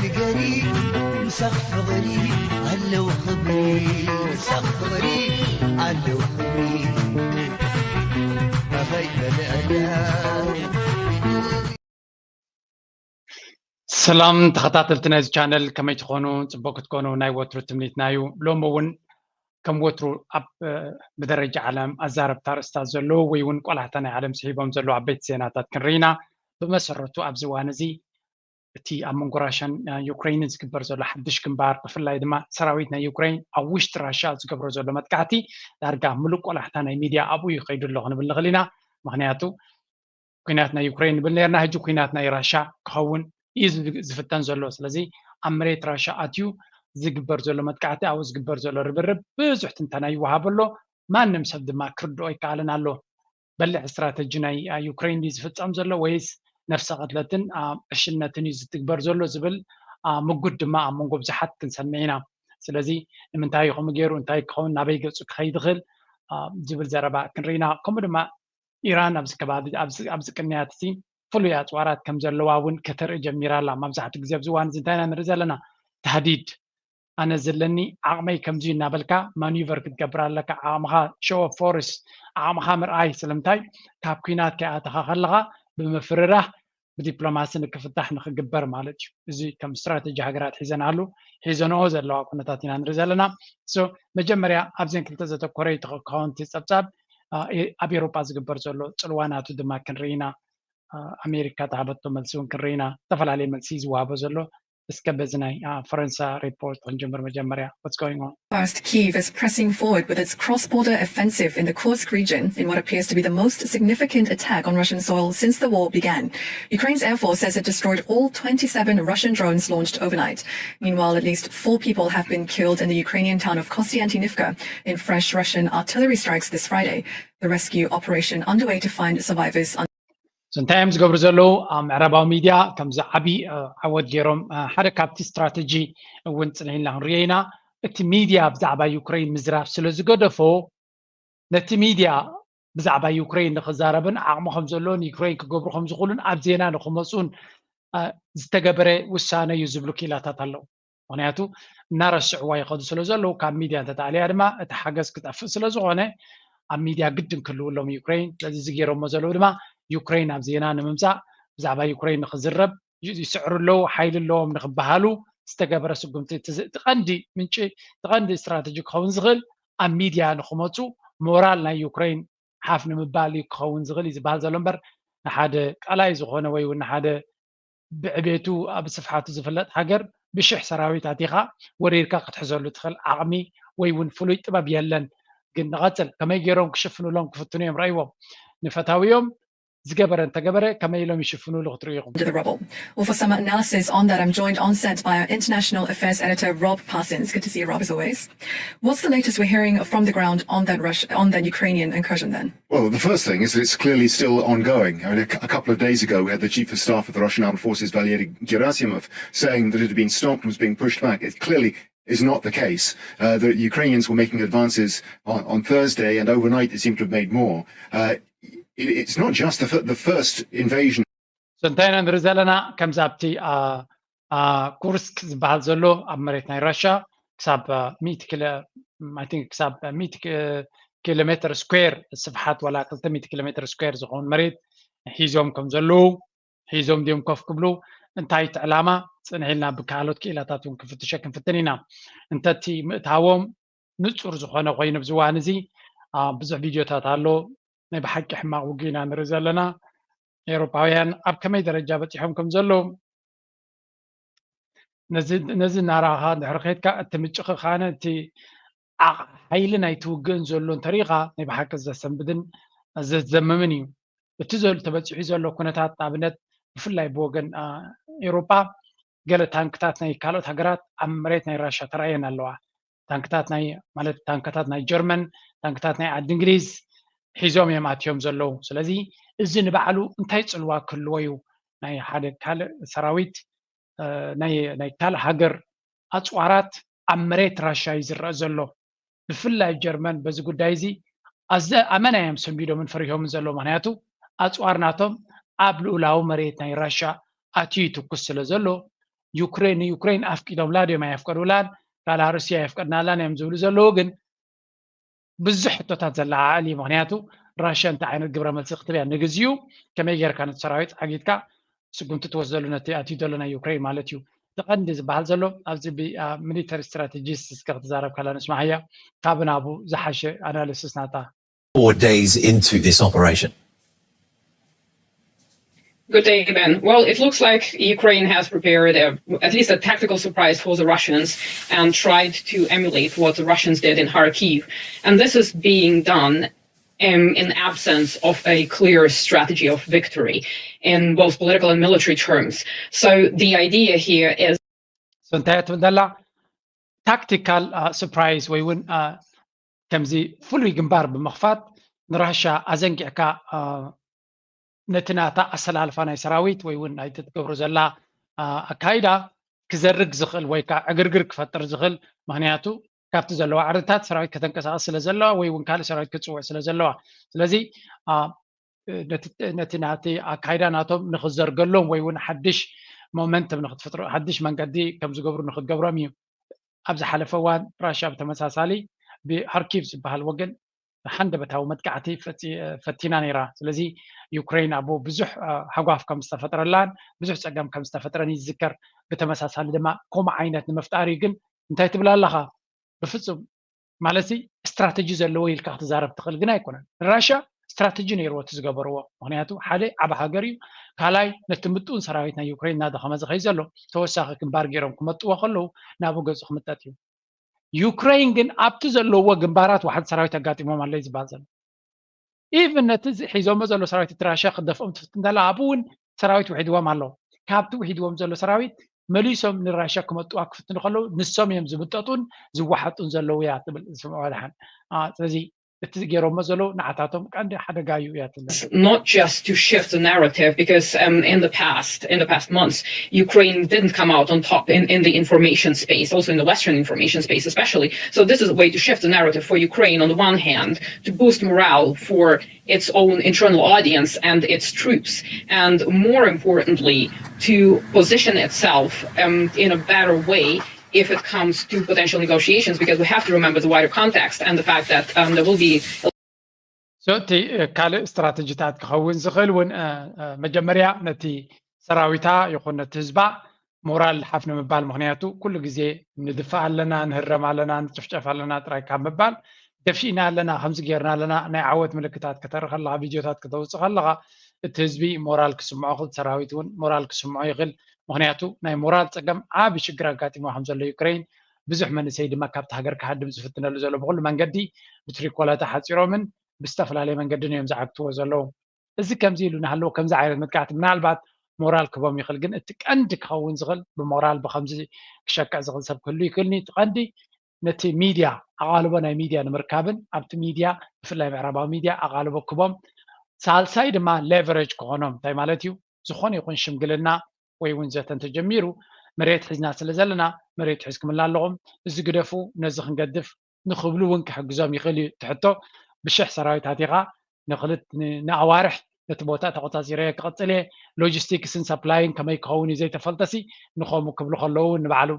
ልገሪ ምሳኽ ፍቕሪ ኣለዉ ክብሪ፣ ምሳኽ ፍቕሪ ኣለዉ ክብሪ። ኣኸይ በልዐያ። ሰላም ተኸታተልቲ ናይዚ ቻነል፣ ከመይ ትኾኑ? ፅቡቅ ክትኮኑ ናይ ወትሩ ትምኒትና እዩ። ሎሚ እውን ከም ወትሩ ኣብ ብደረጃ ዓለም ኣዛረብቲ ኣርእስታት ዘለዉ ወይ እውን ቆላሕታ ናይ ዓለም ስሒቦም ዘለዉ ዓበይቲ ዜናታት ክንርኢ ኢና። ብመሰረቱ ኣብዚ እዋን እዚ እቲ ኣብ መንጎ ራሻን ዩክሬንን ዝግበር ዘሎ ሓድሽ ግንባር፣ ብፍላይ ድማ ሰራዊት ናይ ዩክሬን ኣብ ውሽጢ ራሻ ዝገብሮ ዘሎ መጥቃዕቲ ዳርጋ ምሉእ ቆላሕታ ናይ ሚድያ ኣብኡ እዩ ከይዱ ኣሎ ክንብል ንኽእል ኢና። ምክንያቱ ኩናት ናይ ዩክሬን ንብል ነርና፣ ሕጂ ኩናት ናይ ራሻ ክኸውን እዩ ዝፍተን ዘሎ። ስለዚ ኣብ መሬት ራሻ ኣትዩ ዝግበር ዘሎ መጥቃዕቲ፣ ኣብኡ ዝግበር ዘሎ ርብርብ ብዙሕ ትንተና ይወሃብ ኣሎ። ማንም ሰብ ድማ ክርድኦ ይከኣልን ኣሎ። በሊሕ ስትራተጂ ናይ ዩክሬን ድዩ ዝፍጸም ዘሎ ወይስ ነፍሰ ቅትለትን ዕሽነትን እዩ ዝትግበር ዘሎ ዝብል ምጉት ድማ ኣብ መንጎ ብዙሓት ክንሰምዕ ኢና። ስለዚ ንምንታይ ከምኡ ገይሩ፣ እንታይ ክኸውን፣ ናበይ ገጹ ክኸይድ ይኽእል ዝብል ዘረባ ክንርኢ ኢና። ከምኡ ድማ ኢራን ኣብዚ ከባቢ ኣብዚ ቅንያት እዚ ፍሉይ ኣፅዋራት ከም ዘለዋ እውን ከተርኢ ጀሚራ ኣላ። መብዛሕትኡ ግዜ ኣብዚ እዋን እዚ እንታይ ኢና ንርኢ ዘለና? ታህዲድ፣ ኣነ ዘለኒ ዓቕመይ ከምዚ እናበልካ ማኒቨር ክትገብር ኣለካ። ዓቕምኻ ሾው ኦፍ ፎርስ፣ ዓቕምኻ ምርኣይ። ስለምንታይ? ካብ ኲናት ከይኣተኻ ከለኻ ብምፍርራህ ብዲፕሎማሲ ንክፍታሕ ንክግበር ማለት እዩ። እዚ ከም ስትራተጂ ሃገራት ሒዘናሉ ሒዘንኦ ዘለዋ ኩነታት ኢና ንርኢ ዘለና። መጀመርያ ኣብዘን ክልተ ዘተኮረ ክኸውን እቲ ፀብፃብ ኣብ ኤውሮጳ ዝግበር ዘሎ ፅልዋ ናቱ ድማ ክንርኢ ኢና። ኣሜሪካ ተሃበቶ መልሲ እውን ክንርኢ ኢና። ዝተፈላለየ መልሲ ዝወሃቦ ዘሎ እስከ በዚ ናይ ፈረንሳ ሪፖርት ክንጀምር መጀመርያ። What's going on? First, Kyiv is pressing forward with its cross-border offensive in the Kursk region in what appears to be the most significant attack on Russian soil since the war began. Ukraine's Air Force says it destroyed all twenty-seven Russian drones launched overnight. Meanwhile, at least four people have been killed in the Ukrainian town of Kostiantynivka in fresh Russian artillery strikes this Friday. The rescue operation underway to find survivors. እንታይ እዮም ዝገብሩ ዘለዉ? ኣብ ምዕራባዊ ሚድያ ከምዚ ዓብዪ ዓወት ገይሮም ሓደ ካብቲ ስትራተጂ እውን ፅንሒልና ክንሪኦ ኢና። እቲ ሚድያ ብዛዕባ ዩክሬን ምዝራብ ስለ ዝገደፎ ነቲ ሚድያ ብዛዕባ ዩክሬን ንክዛረብን ዓቕሚ ከም ዘለዎን ዩክሬን ክገብሩ ከም ዝኽእሉን ኣብ ዜና ንክመፁን ዝተገበረ ውሳነ እዩ ዝብሉ ክኢላታት ኣለዉ። ምክንያቱ እናረስዕዋ ይኸዱ ስለ ዘለዉ ካብ ሚድያ እንተተኣልያ ድማ እቲ ሓገዝ ክጠፍእ ስለ ዝኾነ ኣብ ሚድያ ግድን ክህልውሎም ዩክሬን። ስለዚ እዚ ገይሮሞ ዘለዉ ድማ ዩክሬን ኣብ ዜና ንምምፃእ ብዛዕባ ዩክሬን ንክዝረብ ይስዕሩ ኣለዉ፣ ሓይሊ ኣለዎም ንክበሃሉ ዝተገበረ ስጉምቲ። እቲ ቀንዲ ምንጪ እቲ ቀንዲ ስትራተጂ ክኸውን ዝኽእል ኣብ ሚድያ ንክመፁ ሞራል ናይ ዩክሬን ሓፍ ንምባል እዩ ክኸውን ዝኽእል እዩ ዝበሃል ዘሎ እምበር ንሓደ ቀላይ ዝኾነ ወይ እውን ንሓደ ብዕቤቱ ኣብ ስፍሓቱ ዝፍለጥ ሃገር ብሽሕ ሰራዊት ኣቲኻ ወሪርካ ክትሕዘሉ ትኽእል ዓቕሚ ወይ እውን ፍሉይ ጥበብ የለን። ግን ንቐፅል፣ ከመይ ገይሮም ክሽፍኑሎም ክፍትኑ እዮም ረእይዎም። ንፈታዊኦም ዝገበረ እንተገበረ ከመይ ኢሎም ይሽፍኑሉ ክትርእዩ ኢኹም። Well, for some analysis on that, I'm joined on set by our international affairs editor, Rob Parsons. Good to see you, Rob, as always. What's the latest we're hearing from the ground on that Rush on that Ukrainian incursion then? Well, the first thing is that it's clearly still ongoing. I mean, a, a couple of days ago, we had the chief of staff of the Russian armed forces, Valery Gerasimov, saying that it had been stopped and was being pushed back. It clearly is not the case. Uh, the Ukrainians were making advances on, on Thursday, and overnight they seem to have made more. Uh, it, it's not just the, the first invasion. So እንታይ ኢና ንርኢ ዘለና? ከምዚ ኣብቲ ኩርስክ ዝበሃል ዘሎ ኣብ መሬት ናይ ራሻ ክሳብ ኪሎ ሜትር ስኩዌር ስፍሓት ዋላ ክልተ ሚእቲ ኪሎ ሜትር ስኩዌር ዝኸውን መሬት ሒዞም ከም ዘለዉ፣ ሒዞም ድዮም ኮፍ ክብሉ፣ እንታይ እቲ ዕላማ ፅንሕ ኢልና ብካልኦት ክኢላታት እውን ክንፍትሾ ክንፍትን ኢና። እንተቲ ምእታዎም ንፁር ዝኾነ ኮይኑ ኣብዚ እዋን እዚ ብዙሕ ቪድዮታት ኣሎ። ናይ ብሓቂ ሕማቕ ውግእ ኢና ንርኢ ዘለና። ኤውሮፓውያን ኣብ ከመይ ደረጃ በፂሖም ከም ዘለዉ ነዚ እናረኣኻ ድሕሪ ከድካ እቲ ምጭኺ ከዓነ እቲ ሓይሊ ናይቲ ውግእን ዘሎ እንተሪኢኻ ናይ ብሓቂ ዘሰንብድን ዘዘምምን እዩ። እቲ ዘሎ ተበፂሑ ዘሎ ኩነታት ንኣብነት ብፍላይ ብወገን ኤውሮጳ ገለ ታንክታት ናይ ካልኦት ሃገራት ኣብ መሬት ናይ ራሻ ተራእየን ኣለዋ። ታንክታት ናይ ማለት ታንክታት ናይ ጀርመን፣ ታንክታት ናይ ዓዲ እንግሊዝ ሒዞም እዮም ኣትዮም ዘለዉ። ስለዚ እዚ ንባዕሉ እንታይ ፅልዋ ክህልዎ እዩ? ናይ ሓደ ካልእ ሰራዊት ናይ ካልእ ሃገር ኣፅዋራት ኣብ መሬት ራሻ እዩ ዝረአ ዘሎ። ብፍላይ ጀርመን በዚ ጉዳይ እዚ ኣመና እዮም ሰንቢዶምን ፈሪሆምን ዘለዉ። ምክንያቱ ኣፅዋር ናቶም ኣብ ልኡላዊ መሬት ናይ ራሻ ኣትዩ ይትኩስ ስለ ዘሎ ዩክሬን ንዩክሬን ኣፍቂዶምላ ድዮም ኣየፍቀዱላን፣ ካላ ሩስያ የፍቀድናላን እዮም ዝብሉ ዘለዉ። ግን ብዙሕ ሕቶታት ዘለዓዕል እዩ። ምክንያቱ ራሽያ እንታይ ዓይነት ግብረ መልሲ ክትህብ እያ፣ ንግዚኡ ከመይ ጌርካ ነቲ ሰራዊት ዓጊትካ ስጉምቲ ትወስደሉ ነቲ ኣትዩ ዘሎ ናይ ዩክሬን ማለት እዩ። እቲ ቀንዲ ዝበሃል ዘሎ ኣብዚ ሚሊተሪ ስትራቴጂስት እስከ ክትዛረብ ከላ ንስማዓያ፣ ካብ ናቡ ዝሓሸ ኣናሊሲስ ናታ። Four days into this operation. Good day, Ben. Well, it looks like Ukraine has prepared a, at least a tactical surprise for the Russians and tried to emulate what the Russians did in Kharkiv. And this is being done um, in absence of a clear strategy of victory in both political and military terms. So the idea here is እንታይ ትብል ዘላ? ታክቲካል ሰርፕራይዝ ወይ እውን ከምዚ ፍሉይ ግንባር ብምኽፋት ንራሻ ኣዘንጊዕካ ነቲ ናታ ኣሰላልፋ ናይ ሰራዊት ወይ እውን ናይቲ ትገብሮ ዘላ ኣካይዳ ክዘርግ ዝኽእል ወይ ከዓ ዕግርግር ክፈጥር ዝኽእል፣ ምክንያቱ ካብቲ ዘለዋ ዓርድታት ሰራዊት ከተንቀሳቐስ ስለ ዘለዋ ወይ እውን ካልእ ሰራዊት ክትፅውዕ ስለ ዘለዋ። ስለዚ ነቲ ናቲ ኣካይዳ ናቶም ንክዘርገሎም ወይ እውን ሓድሽ ሞመንተም ንክትፍጥሩ ሓድሽ መንገዲ ከም ዝገብሩ ንክትገብሮም እዩ። ኣብ ዝሓለፈ እዋን ራሽያ ብተመሳሳሊ ብሃርኪቭ ዝበሃል ወገን ሓንደበታዊ መጥቃዕቲ ፈቲና ነይራ። ስለዚ ዩክሬን ኣብኡ ብዙሕ ሃጓፍ ከም ዝተፈጥረላን ብዙሕ ፀገም ከም ዝተፈጥረን ይዝከር። ብተመሳሳሊ ድማ ከምኡ ዓይነት ንምፍጣር እዩ። ግን እንታይ ትብል ኣለኻ? ብፍፁም ማለት ስትራተጂ ዘለዎ ኢልካ ክትዛረብ ትኽእል ግን ኣይኮነን። ንራሽያ ስትራተጂ ነይርዎ እቲ ዝገበርዎ። ምክንያቱ ሓደ ዓብ ሃገር እዩ፣ ካልኣይ ነቲ ምጡን ሰራዊት ናይ ዩክሬን እናደኸመ ዝኸይ ዘሎ ተወሳኺ ግንባር ገይሮም ክመጥዎ ከለዉ ናብኡ ገጹ ክምጠጥ እዩ። ዩክሬን ግን ኣብቲ ዘለዎ ግንባራት ዋሕድ ሰራዊት ኣጋጢሞም ኣሎ እዩ ዝበሃል ዘሎ። ኢቭን ነቲ ሒዞሞ ዘሎ ሰራዊት እቲ ራሽያ ክደፍኦም ትፍትን እንተላ ኣብኡ እውን ሰራዊት ውሒድዎም ኣሎ። ካብቲ ውሒድዎም ዘሎ ሰራዊት መሊሶም ንራሽያ ክመጥዋ ክፍትኑ ከለዉ ንሶም እዮም ዝምጠጡን ዝወሓጡን ዘለዉ እያ ትብል ስምዖ ደሓን። ስለዚ እቲ ገይሮሞ ዘለዉ ንዓታቶም ቀንዲ ሓደጋ እዩ እያ ትብል። Not just to shift the narrative, because um, in the past, in the past months, Ukraine didn't come out on top in, in the information space, also in the Western information space especially. So this is a way to shift the narrative for Ukraine on the one hand, to boost morale for its own internal audience and its troops, and more importantly, to position itself um, in a better way if it comes to potential negotiations, because we have to remember the wider context and the fact that um, there will be So እቲ ካልእ ስትራተጂታት ክኸውን ዝኽእል እውን መጀመርያ ነቲ ሰራዊታ ይኹን ነቲ ህዝባ ሞራል ሓፍ ንምባል፣ ምክንያቱ ኩሉ ግዜ ንድፋእ ኣለና፣ ንህረም ኣለና፣ ንጭፍጨፍ ኣለና ጥራይ ካብ ምባል ደፊእና ኣለና፣ ከምዚ ጌርና ኣለና ናይ ዓወት ምልክታት ከተርኢ ከለኻ፣ ቪድዮታት ከተውፅእ ከለኻ እቲ ህዝቢ ሞራል ክስምዖ ክእል፣ ሰራዊት እውን ሞራል ክስምዖ ይኽእል። ምክንያቱ ናይ ሞራል ፀገም ዓቢ ሽግር ኣጋጢሞ ከም ዘሎ ዩክሬን ብዙሕ መንእሰይ ድማ ካብቲ ሃገር ክሃድም ዝፍትነሉ ዘሎ ብኩሉ መንገዲ ብትሪኮላ ተሓፂሮምን ብዝተፈላለየ መንገድን እዮም ዝዓግትዎ ዘለዉ። እዚ ከምዚ ኢሉ እናሃለወ ከምዚ ዓይነት መጥቃዕቲ ምናልባት ሞራል ክቦም ይኽእል፣ ግን እቲ ቀንዲ ክኸውን ዝኽእል ብሞራል ብከምዚ ክሸክዕ ዝኽእል ሰብ ክህሉ ይክእልኒ። እቲ ቀንዲ ነቲ ሚድያ ኣቓልቦ ናይ ሚድያ ንምርካብን ኣብቲ ሚድያ ብፍላይ ምዕራባዊ ሚድያ ኣቓልቦ ክቦም፣ ሳልሳይ ድማ ሌቨሬጅ ክኾኖም። እንታይ ማለት እዩ? ዝኾነ ይኹን ሽምግልና ወይ እውን ዘተ እንተጀሚሩ መሬት ሒዝና ስለ ዘለና መሬት ሒዝኩምልና ኣለኹም፣ እዚ ግደፉ፣ ነዚ ክንገድፍ ንክብሉ እውን ክሕግዞም ይኽእል እዩ። እቲ ሕቶ ብሽሕ ሰራዊት ኣቲኻ ንክልት ንኣዋርሕ ነቲ ቦታ ተቆፃፂረ ክቕፅል እየ፣ ሎጂስቲክስን ሰፕላይን ከመይ ክኸውን እዩ ዘይተፈልጠሲ ንኸምኡ ክብሉ ከለዉ ንባዕሉ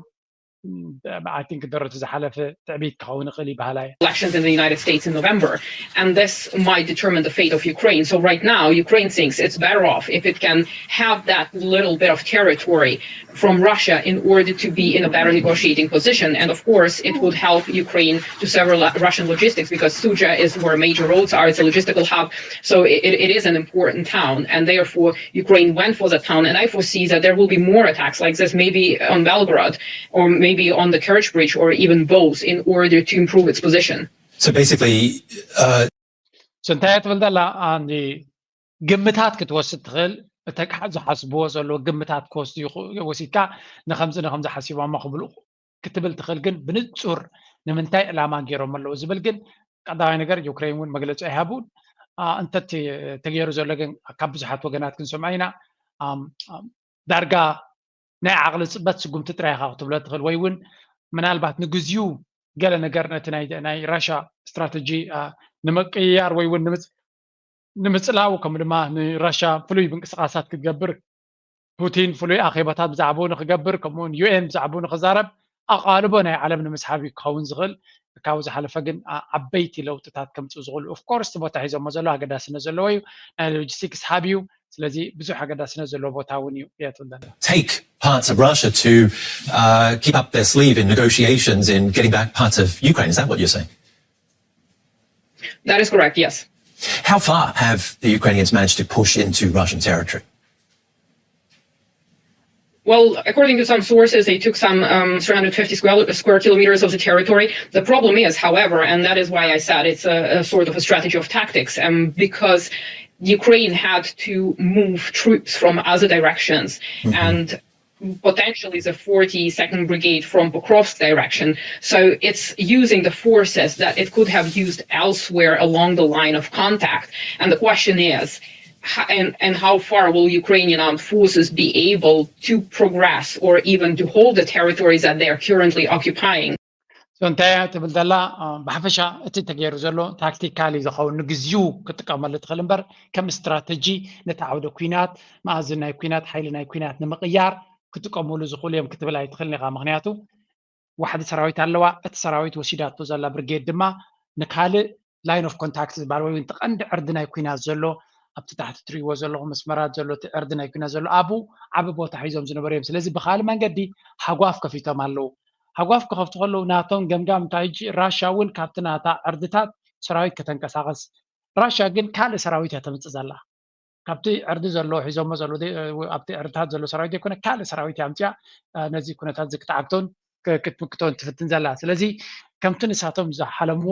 I think ደረቱ ዝሓለፈ ትዕቢት ክኸውን ይኽእል ይበሃላ እየ። Elections in the United States in November, and this might determine the fate of Ukraine. So right now, Ukraine thinks it's better off if it can have that little bit of territory from Russia in order to be in a better negotiating position. And of course, it would help Ukraine to several Russian logistics, because Sudzha is where major roads are. It's a logistical hub. So it, it is an important town, and therefore Ukraine went for the town. And I foresee that there will be more attacks like this, maybe on Belgorod, or maybe on the Kerch Bridge, or even both, in order to improve its position. So basically, uh, so እንታይ ትብል ዘላ? ግምታት ክትወስድ ትኽእል። እተ ዝሓስብዎ ዘለዎ ግምታት ክወስዱ ወሲድካ ንከምዚ ንከምዚ ሓሲቦሞ ክብሉ ክትብል ትኽእል። ግን ብንፁር ንምንታይ ዕላማ ገይሮም ኣለዉ ዝብል ግን ቀዳማይ ነገር ዩክሬን እውን መግለፂ ኣይሃቡን። እንተ ተገይሩ ዘሎ ግን ካብ ብዙሓት ወገናት ክንሰምዖ ኢና። ዳርጋ ናይ ዓቕሊ ፅበት ስጉምቲ ጥራይ ኢኻ ክትብሎ ትኽእል፣ ወይ እውን ምናልባት ንግዚኡ ገለ ነገር ነቲ ናይ ራሻ ስትራተጂ ንምቅይያር ወይ እውን ንምፅላው ከምኡ ድማ ንራሻ ፍሉይ ምንቅስቃሳት ክትገብር ፑቲን ፍሉይ ኣኼባታት ብዛዕባኡ ንክገብር፣ ከምኡውን ዩ ኤን ብዛዕባኡ ንክዛረብ ኣቓልቦ ናይ ዓለም ንምስሓብ እዩ ክኸውን ዝኽእል። ካብኡ ዝሓለፈ ግን ዓበይቲ ለውጥታት ከምፅኡ ዝኽእሉ፣ ኦፍኮርስ፣ እቲ ቦታ ሒዞሞ ዘሎ ኣገዳስነት ዘለዎ እዩ። ናይ ሎጂስቲክስ ሃብ እዩ። ስለዚ ብዙሕ ኣገዳስነት ዘለዎ ቦታ እውን እዩ እያ ትብል ዘላ። Take parts of Russia to uh, keep up their sleeve in negotiations in getting back parts of Ukraine. Is that what you're saying? That is correct, yes. How far have the Ukrainians managed to push into Russian territory? Well, according to some sources, they took some um, three hundred fifty square, square kilometers of the territory. The problem is, however, and that is why I said it's a, a sort of a strategy of tactics, um, because Ukraine had to move troops from other directions, mm-hmm. and potentially the forty-second Brigade from Pokrovsk direction. So it's using the forces that it could have used elsewhere along the line of contact. And the question is, and, and how far will Ukrainian armed forces be able to progress or even to hold the territories that they are currently occupying? So እንታይ ትብል ዘላ? ብሓፈሻ እቲ ተገይሩ ዘሎ ታክቲካሊ ዝኸውን ንግዚኡ ክጥቀመሉ ትኽእል እምበር ከም ስትራተጂ ነቲ ዓውደ ኩናት መኣዝን ናይ ኩናት ሓይሊ ናይ ኩናት ንምቕያር ክጥቀሙሉ ዝኽእሉ እዮም ክትብል ኣይትኽእልን ኢኻ። ምክንያቱ ዋሕዲ ሰራዊት ኣለዋ። እቲ ሰራዊት ወሲዳቶ ዘላ ብርጌድ ድማ ንካልእ line of contact ዝበሃል ወይ እውን እቲ ቀንዲ ዕርዲ ናይ ኩናት ዘሎ ኣብቲ ታሕቲ ትርእይዎ ዘለኹም መስመራት ዘሎ እቲ ዕርዲ ናይ ኩናት ዘሎ ኣብኡ ዓቢ ቦታ ሒዞም ዝነበሩ እዮም። ስለዚ ብካልእ መንገዲ ሃጓፍ ከፊቶም ኣለዉ። ሃጓፍ ክኸፍቱ ከለዉ ናቶም ገምጋም እንታይ ሕጂ ራሻ እውን ካብቲ ናታ ዕርድታት ሰራዊት ከተንቀሳቐስ ራሻ ግን ካልእ ሰራዊት እያ ተምፅእ ዘላ። ካብቲ ዕርዲ ዘሎ ሒዞሞ ዘሎ ኣብቲ ዕርድታት ዘሎ ሰራዊት ዘይኮነ ካልእ ሰራዊት እያ ኣምፅያ ነዚ ኩነታት እዚ ክትዓግቶን ክትምክቶን ትፍትን ዘላ። ስለዚ ከምቲ ንሳቶም ዝሓለምዎ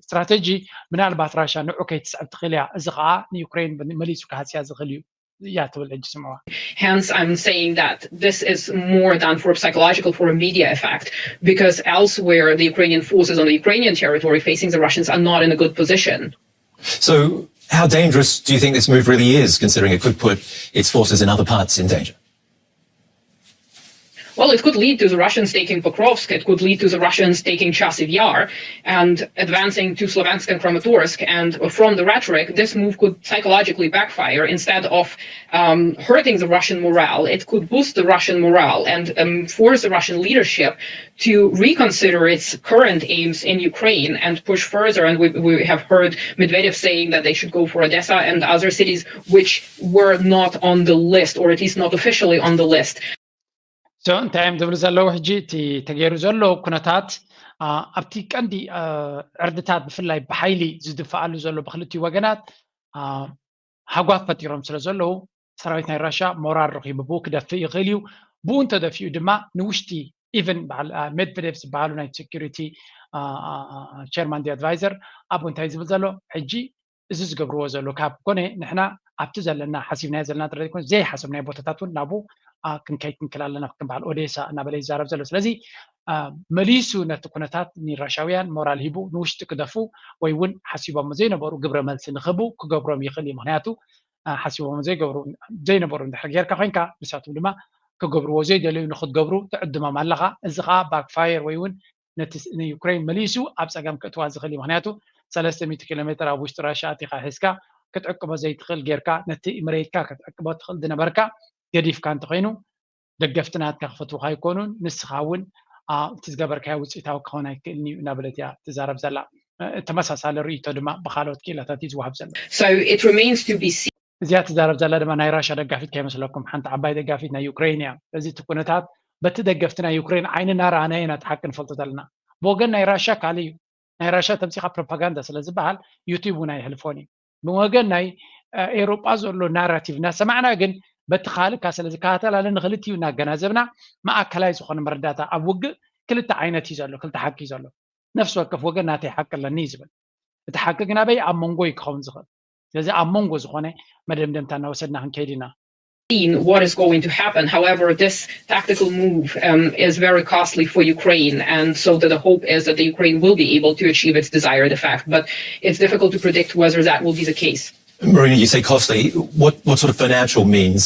ስትራተጂ ምናልባት ራሻ ንዑ ከይትስዕብ ትኽእል እያ። እዚ ከዓ ንዩክሬን መሊሱ ክሃስያ ዝኽእል እዩ እያ ትብል ሕጂ ስምዕዋ። Hence, I'm saying that this is more than for psychological, for a media effect, because elsewhere the Ukrainian forces on the Ukrainian territory facing the Russians are not in a good position. So, how dangerous do you think this move really is, considering it could put its forces in other parts in danger? Well, it could lead to the Russians taking Pokrovsk. It could lead to the Russians taking Chasiv Yar and advancing to Sloviansk and Kramatorsk. And from the rhetoric, this move could psychologically backfire. Instead of um, hurting the Russian morale, it could boost the Russian morale and um, force the Russian leadership to reconsider its current aims in Ukraine and push further. And we, we have heard Medvedev saying that they should go for Odessa and other cities which were not on the list, or at least not officially on the list. So እንታይ እዮም ዝብሉ ዘለዉ ሕጂ? እቲ ተገይሩ ዘሎ ኩነታት ኣብቲ ቀንዲ ዕርድታት ብፍላይ ብሓይሊ ዝድፈኣሉ ዘሎ ብክልቲኡ ወገናት ሃጓፍ ፈጢሮም ስለ ዘለዉ ሰራዊት ናይ ራሻ ሞራል ረኺቡ ብኡ ክደፍእ ይኽእል እዩ። ብኡ እንተደፊኡ ድማ ንውሽጢ ኢቨን በዓል ሜድቨዴቭ ዝበሃሉ ናይ ሴኩሪቲ ቸርማን ዲ ኣድቫይዘር ኣብኡ እንታይ ዝብል ዘሎ ሕጂ እዚ ዝገብርዎ ዘሎ ካብ ኮነ ንሕና ኣብቲ ዘለና ሓሲብናዮ ዘለና ጥራይ ዘይኮነ ዘይሓሰብናዮ ቦታታት እውን ናብኡ ክንከይድ ክንክእል ኣለና ከም በዓል ኦዴሳ እናበለ ይዛረብ ዘሎ። ስለዚ መሊሱ ነቲ ኩነታት ንራሻውያን ሞራል ሂቡ ንውሽጢ ክደፉ ወይ እውን ሓሲቦም ዘይነበሩ ግብረ መልሲ ንክህቡ ክገብሮም ይኽእል እዩ። ምክንያቱ ሓሲቦም ዘይገብሩ ዘይነበሩ እንድሕር ጌርካ ኮይንካ ንሳቶም ድማ ክገብርዎ ዘይደለዩ ንክትገብሩ ትዕድሞም ኣለኻ። እዚ ከዓ ባክፋየር ወይ እውን ነቲ ንዩክሬን መሊሱ ኣብ ፀገም ክእትዋ ዝኽእል እዩ። ምክንያቱ ሰለስተ ሚእቲ ኪሎ ሜትር ኣብ ውሽጢ ራሻ ኣቲኻ ሒዝካ ክትዕቅቦ ዘይትኽእል ጌርካ ነቲ መሬትካ ክትዕቅቦ ትኽእል ዝነበርካ ገዲፍካ እንተኮይኑ ደገፍቲ ናትካ ክፈትውካ ኣይኮኑን። ንስኻ እውን እቲ ዝገበርካዮ ውፅኢታዊ ክኸውን ኣይክእልን እዩ እናበለት እያ ትዛረብ ዘላ። ተመሳሳሊ ርእይቶ ድማ ብካልኦት ክኢላታት እዩ ዝወሃብ ዘሎ። So it remains to be seen. እዚኣ ትዛረብ ዘላ ድማ ናይ ራሻ ደጋፊት ከይመስለኩም፣ ሓንቲ ዓባይ ደጋፊት ናይ ዩክሬን እያ። እዚ እቲ ኩነታት በቲ ደገፍቲ ናይ ዩክሬን ዓይኒ እናረኣና ኢና እቲ ሓቂ ንፈልጦ ዘለና። ብወገን ናይ ራሻ ካልእ እዩ። ናይ ራሻ ተምፂኻ ፕሮፓጋንዳ ስለ ዝበሃል ዩቲዩብ እውን ኣይሕልፎን እዩ። ብወገን ናይ ኤውሮጳ ዘሎ ናራቲቭ እናሰማዕና ግን በቲ ካልእ እካ ስለ ዝከታተላለ ንክልቲኡ እናገናዘብና ማእከላይ ዝኾነ መረዳእታ ኣብ ውግእ ክልተ ዓይነት እዩ ዘሎ፣ ክልተ ሓቂ እዩ ዘሎ። ነፍሲ ወከፍ ወገን ናተይ ሓቂ ኣለኒ እዩ ዝብል። እቲ ሓቂ ግን ኣበይ ኣብ መንጎ እዩ ክኸውን ዝኽእል። ስለዚ ኣብ መንጎ ዝኾነ መደምደምታ እናወሰድና ክንከይድ ኢና። Seen what is going to happen. However, this tactical move um, is very costly for Ukraine, and so the, the hope is that the Ukraine will be able to achieve its desired effect. But it's difficult to predict whether that will be the case. Marina, you say costly. What, what sort of financial means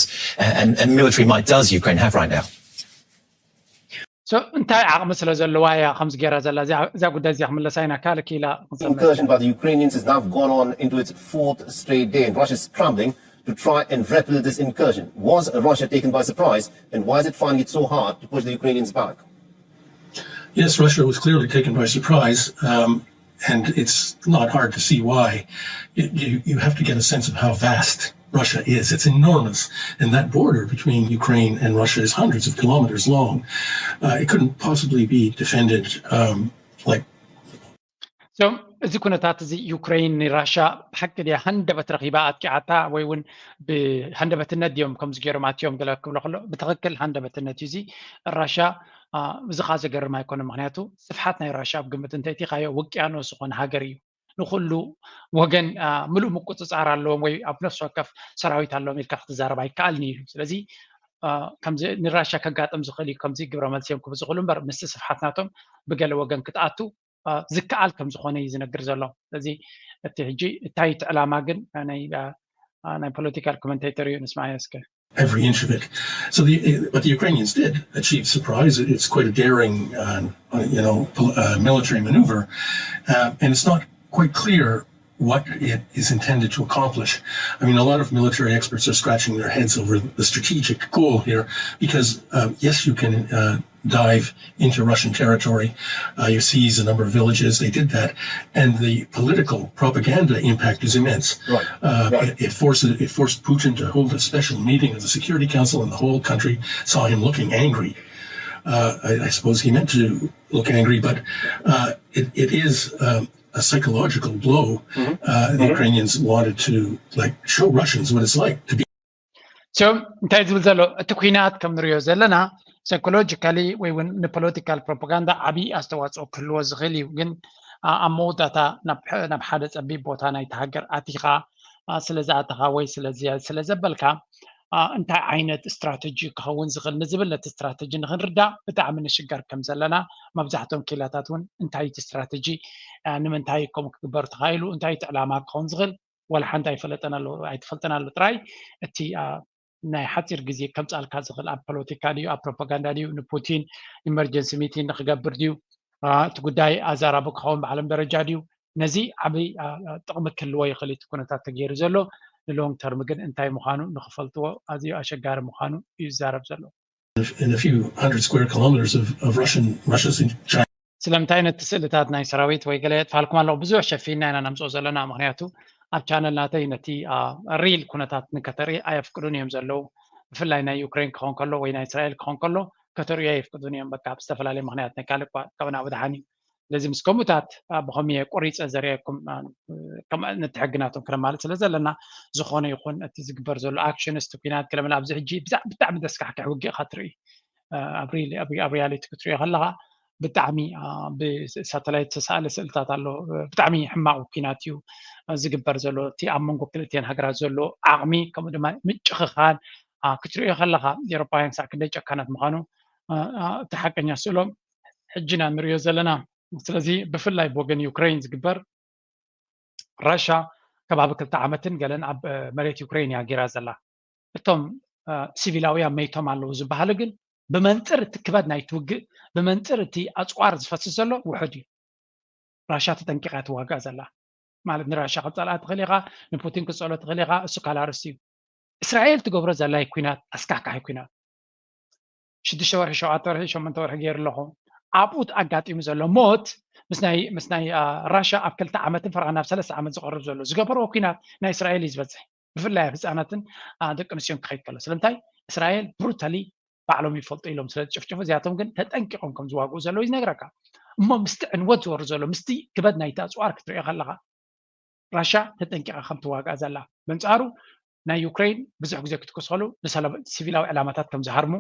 and, and military might does Ukraine have right now? So እንታይ ዓቕሚ ስለ ዘለዋ እያ ከምዚ ገይራ ዘላ? እዛ ጉዳይ እዚኣ ክምለሳ ኢና። ካልእ ክኢላ Incursion by the Ukrainians has now gone on into its fourth straight day, and Russia is scrambling to try and repel this incursion? Was Russia taken by surprise, and why is it finding it so hard to push the Ukrainians back? Yes, Russia was clearly taken by surprise, um, and it's not hard to see why. You, you, you have to get a sense of how vast Russia is. It's enormous, and that border between Ukraine and Russia is hundreds of kilometers long. Uh, it couldn't possibly be defended um, like So እዚ ኩነታት እዚ ዩክሬን ንራሻ ብሓቂ ድያ ሃንደበት ረኺባ ኣጥቂዓታ ወይ እውን ብሃንደበትነት ድዮም ከምዚ ገይሮም ኣትዮም ገለ ክብሎ ከሎ ብትኽክል ሃንደበትነት እዩ እዚ። ራሻ እዚ ከዓ ዘገርም ኣይኮነ፣ ምክንያቱ ስፍሓት ናይ ራሻ ኣብ ግምት እንተእቲኻዮ ውቅያኖስ ዝኾነ ሃገር እዩ። ንኩሉ ወገን ምሉእ ምቁፅፃር ኣለዎም ወይ ኣብ ነፍሲ ወከፍ ሰራዊት ኣለዎም ኢልካ ክትዛረብ ኣይከኣልን እዩ። ስለዚ ከምዚ ንራሻ ከጋጥም ዝኽእል እዩ፣ ከምዚ ግብረ መልሲ እዮም ክህቡ ዝኽእሉ እምበር ምስቲ ስፍሓት ናቶም ብገለ ወገን ክትኣቱ ዝከኣል ከም ዝኾነ እዩ ዝነግር ዘሎ። ስለዚ እቲ ሕጂ እንታይ እቲ ዕላማ ግን ናይ ፖለቲካል ኮመንቴተር እዩ፣ ንስማዓዮ እስከ። every inch of it. So the, what the Ukrainians did achieve surprise. It's quite a daring, uh, you know, uh, military maneuver, uh, and it's not quite clear what it is intended to accomplish. I mean, a lot of military experts are scratching their heads over the strategic goal here, because uh, yes, you can uh, dive into Russian territory. Uh, you seize a number of villages. They did that, and the political propaganda impact is immense. Right. Uh, Right. It, it forced it forced Putin to hold a special meeting of the Security Council, and the whole country saw him looking angry. Uh, I, I suppose he meant to look angry, but uh, it, it is um, a psychological blow. Uh, the Ukrainians wanted to like show Russians what it's like to be So እንታይ ዝብል ዘሎ እቲ ኩናት ከም ንሪኦ ዘለና ሳይኮሎጂካሊ ወይ እውን ንፖለቲካል ፕሮፓጋንዳ ዓብዪ ኣስተዋፅኦ ክህልዎ ዝኽእል እዩ። ግን ኣብ መወዳእታ ናብ ሓደ ፀቢብ ቦታ ናይቲ ሃገር ኣቲኻ ስለ ዝኣተኻ ወይ ስለ ዘበልካ እንታይ ዓይነት ስትራተጂ ክኸውን ዝኽእል ንዝብል ነቲ ስትራተጂ ንክንርዳእ ብጣዕሚ ንሽገር ከም ዘለና፣ መብዛሕትኦም ክኢላታት እውን እንታይ እቲ ስትራተጂ ንምንታይ ከምኡ ክግበር ተኻኢሉ እንታይ እቲ ዕላማ ክኸውን ዝኽእል ዋላ ሓንቲ ኣይፈለጠን ኣሎ ኣይትፈልጠን ኣሎ ጥራይ እቲ ናይ ሓፂር ግዜ ከምፃልካ ዝኽእል ኣብ ፖለቲካ ድዩ ኣብ ፕሮፓጋንዳ ድዩ ንፑቲን ኢመርጀንሲ ሚቲንግ ንክገብር ድዩ እቲ ጉዳይ ኣዛራቢ ክኸውን ብዓለም ደረጃ ድዩ ነዚ ዓብይ ጥቕሚ ክህልዎ ይኽእል እቲ ኩነታት ተገይሩ ዘሎ ንሎንግ ተርም ግን እንታይ ምዃኑ ንክፈልጥዎ ኣዝዩ ኣሸጋሪ ምዃኑ እዩ ዝዛረብ ዘሎ። in a few hundred square kilometers of, of Russian Russia's in China. ስለምንታይ ነቲ ስእልታት ናይ ሰራዊት ወይ ገለ የጥፋልኩም ኣለኹ ብዙሕ ሸፊንና ኢና ነምፅኦ ዘለና ምክንያቱ ኣብ ቻነል ናተይ ነቲ ሪል ኩነታት ንከተርኢ ኣየፍቅዱን እዮም ዘለዉ ብፍላይ ናይ ዩክሬን ክኾን ከሎ ወይ ናይ እስራኤል ክኾን ከሎ ከተርእዩ ኣየፍቅዱን እዮም በቃ ብዝተፈላለየ ምክንያት ናይ ካልእ እኳ ካብና ብድሓን እዩ ስለዚ ምስ ከምኡታት ብኸምየ ቆሪፀ ዘርእየኩም ነቲ ሕግናቶም ክነማልእ ስለ ዘለና ዝኾነ ይኹን እቲ ዝግበር ዘሎ ኣክሽንስ እቲ ኩናት ገለመለ ኣብዚ ሕጂ ብጣዕሚ ዘስካሕክሕ ውግእ ኢኻ ትርኢ ኣብ ሪያሊቲ ክትሪኦ ከለኻ ብጣዕሚ ብሳተላይት ዝተሳእለ ስእልታት ኣሎ ብጣዕሚ ሕማቕ ኩናት እዩ ዝግበር ዘሎ እቲ ኣብ መንጎ ክልቲኤን ሃገራት ዘሎ ዓቕሚ ከምኡ ድማ ምጭኽኻን ክትሪኦ ከለኻ ኤሮፓውያን ክሳዕ ክንደይ ጨካናት ምዃኑ እቲ ሓቀኛ ስእሎም ሕጂ ኢና ንሪኦ ዘለና ስለዚ ብፍላይ ብወገን ዩክሬን ዝግበር ራሻ ከባቢ ክልተ ዓመትን ገለን ኣብ መሬት ዩክሬን እያ ገይራ ዘላ እቶም ሲቪላውያን መይቶም ኣለዉ ዝበሃሉ ግን ብመንፅር እቲ ክበድ ናይቲ ውግእ ብመንፅር እቲ ኣፅዋር ዝፈስስ ዘሎ ውሑድ እዩ ራሻ ተጠንቂቃ ትዋጋእ ዘላ ማለት ንራሻ ክፀልኣ ትኽእል ኢኻ ንፑቲን ክፀሎ ትኽእል ኢኻ እሱ ካላርስ እዩ እስራኤል ትገብሮ ዘላይ ኩናት ኣስካሕካሒ ኩናት ሽዱሽተ ወርሒ ሸውዓተ ወርሒ ሸሞንተ ወርሒ ገይሩ ኣለኹ ኣብኡ ኣጋጢሙ ዘሎ ሞት ምስ ናይ ምስ ናይ ራሻ ኣብ ክልተ ዓመትን ፈረቓ ናብ ሰለስተ ዓመት ዝቐርብ ዘሎ ዝገበርዎ ኩናት ናይ እስራኤል እዩ ዝበዝሕ ብፍላይ ኣብ ህፃናትን ደቂ ኣንስትዮን ክኸይድ ከሎ ስለምንታይ እስራኤል ብሩታሊ ባዕሎም ይፈልጡ ኢሎም ስለ ዝጭፍጭፉ እዚኣቶም ግን ተጠንቂቖም ከም ዝዋግኡ ዘለዉ ይነግረካ እሞ ምስቲ ዕንወት ዝወርድ ዘሎ ምስቲ ክበድ ናይቲ ኣፅዋር ክትሪኦ ከለኻ ራሻ ተጠንቂቓ ከም ትዋግኣ ዘላ በንፃሩ ናይ ዩክሬን ብዙሕ ግዜ ክትኩስ ከሉ ንሲቪላዊ ዕላማታት ከም ዝሃርሙ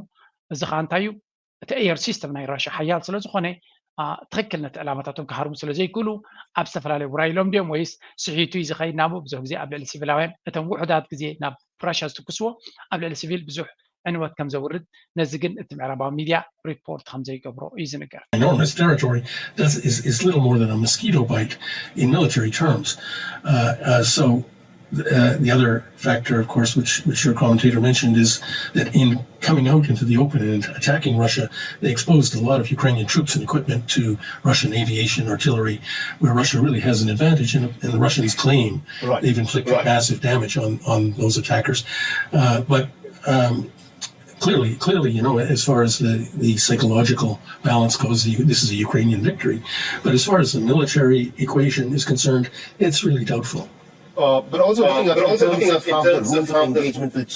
እዚ ከዓ እንታይ እዩ እቲ ኤየር ሲስተም ናይ ራሻ ሓያል ስለ ዝኾነ ትኽክል ነቲ ዕላማታቶም ክሃርሙ ስለ ዘይክእሉ ኣብ ዝተፈላለዩ ውራይ ኢሎም ድዮም ወይስ ስሒቱ እዩ ዝኸይድ ናብኡ ብዙሕ ግዜ ኣብ ልዕሊ ሲቪላውያን እቶም ውሑዳት ግዜ ናብ ራሻ ዝትኩስዎ ኣብ ልዕሊ ሲቪል ብዙሕ ዕንወት ከም ዘውርድ ነዚ ግን እቲ ምዕራባዊ ሚድያ ሪፖርት ከም ዘይገብሮ እዩ ዝንገር enormous territory. That's is, is little more than a mosquito bite in military terms. Uh, uh, so Uh, the other factor, of course, which, which your commentator mentioned, is that in coming out into the open and attacking Russia, they exposed a lot of Ukrainian troops and equipment to Russian aviation artillery, where Russia really has an advantage, and, and the Russians claim Right. they've inflicted Right. massive damage on, on those attackers. Uh, but um, clearly, clearly, you know, as far as the, the psychological balance goes, the, this is a Ukrainian victory. But as far as the military equation is concerned, it's really doubtful. Uh, but also looking at but in also terms in of how the terms of rules of how the engagement will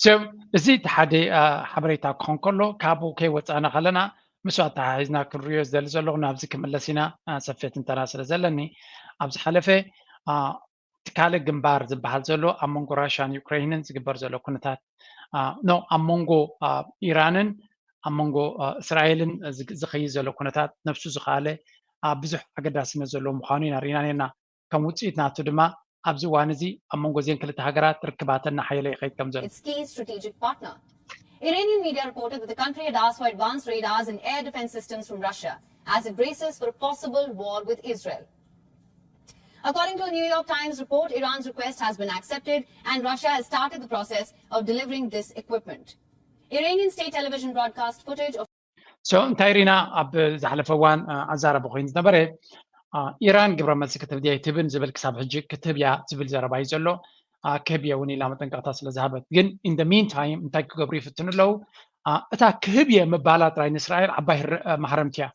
So እዚ እቲ ሓደ ሓበሬታ ክኾን ከሎ ካብኡ ከይወፃእና ከለና ምስ ኣተሓሒዝና ክንሪዮ ዝደሊ ዘለኹ ናብዚ ክምለስ ኢና። ሰፊሕ ትንተና ስለ ዘለኒ ኣብዚ ሓለፈ እቲ ካልእ ግንባር ዝበሃል ዘሎ ኣብ መንጎ ራሽያን ዩክሬንን ዝግበር ዘሎ ኩነታት ኖ ኣብ መንጎ ኢራንን ኣብ መንጎ እስራኤልን ዝኸይድ ዘሎ ኩነታት ነብሱ ዝኸኣለ ብዙሕ ኣገዳስነት ዘለዎ ምዃኑ ኢና ርኢና ነርና። ከም ውፅኢት ናቱ ድማ ኣብዚ እዋን እዚ ኣብ መንጎ እዚን ክልተ ሃገራት ርክባተን እናሓየለ ይኸይድ ከም ዘሎ its key strategic partner. Iranian media reported that the country had asked for advanced radars and air defense systems from Russia as it braces for a possible war with Israel. According to a New York Times report, Iran's request has been accepted and Russia has started the process of delivering this equipment. Iranian state television broadcast footage of so እንታይ ሪና ኣብ ዝሓለፈ እዋን ኣዛረበ ኮይኑ ዝነበረ ኢራን ግብረ መልሲ ክትህብ ድያ ኣይትህብን ዝብል ክሳብ ሕጂ ክትህብ እያ ዝብል ዘረባ እዩ ዘሎ። ክህብ እየ እውን ኢላ መጠንቀቕታ ስለ ዝሃበት ግን in the meantime እንታይ ክገብሩ ይፍትኑ ኣለዉ? እታ ክህብ እየ ምባላ ጥራይ ንእስራኤል ዓባይ ማህረምቲ እያ።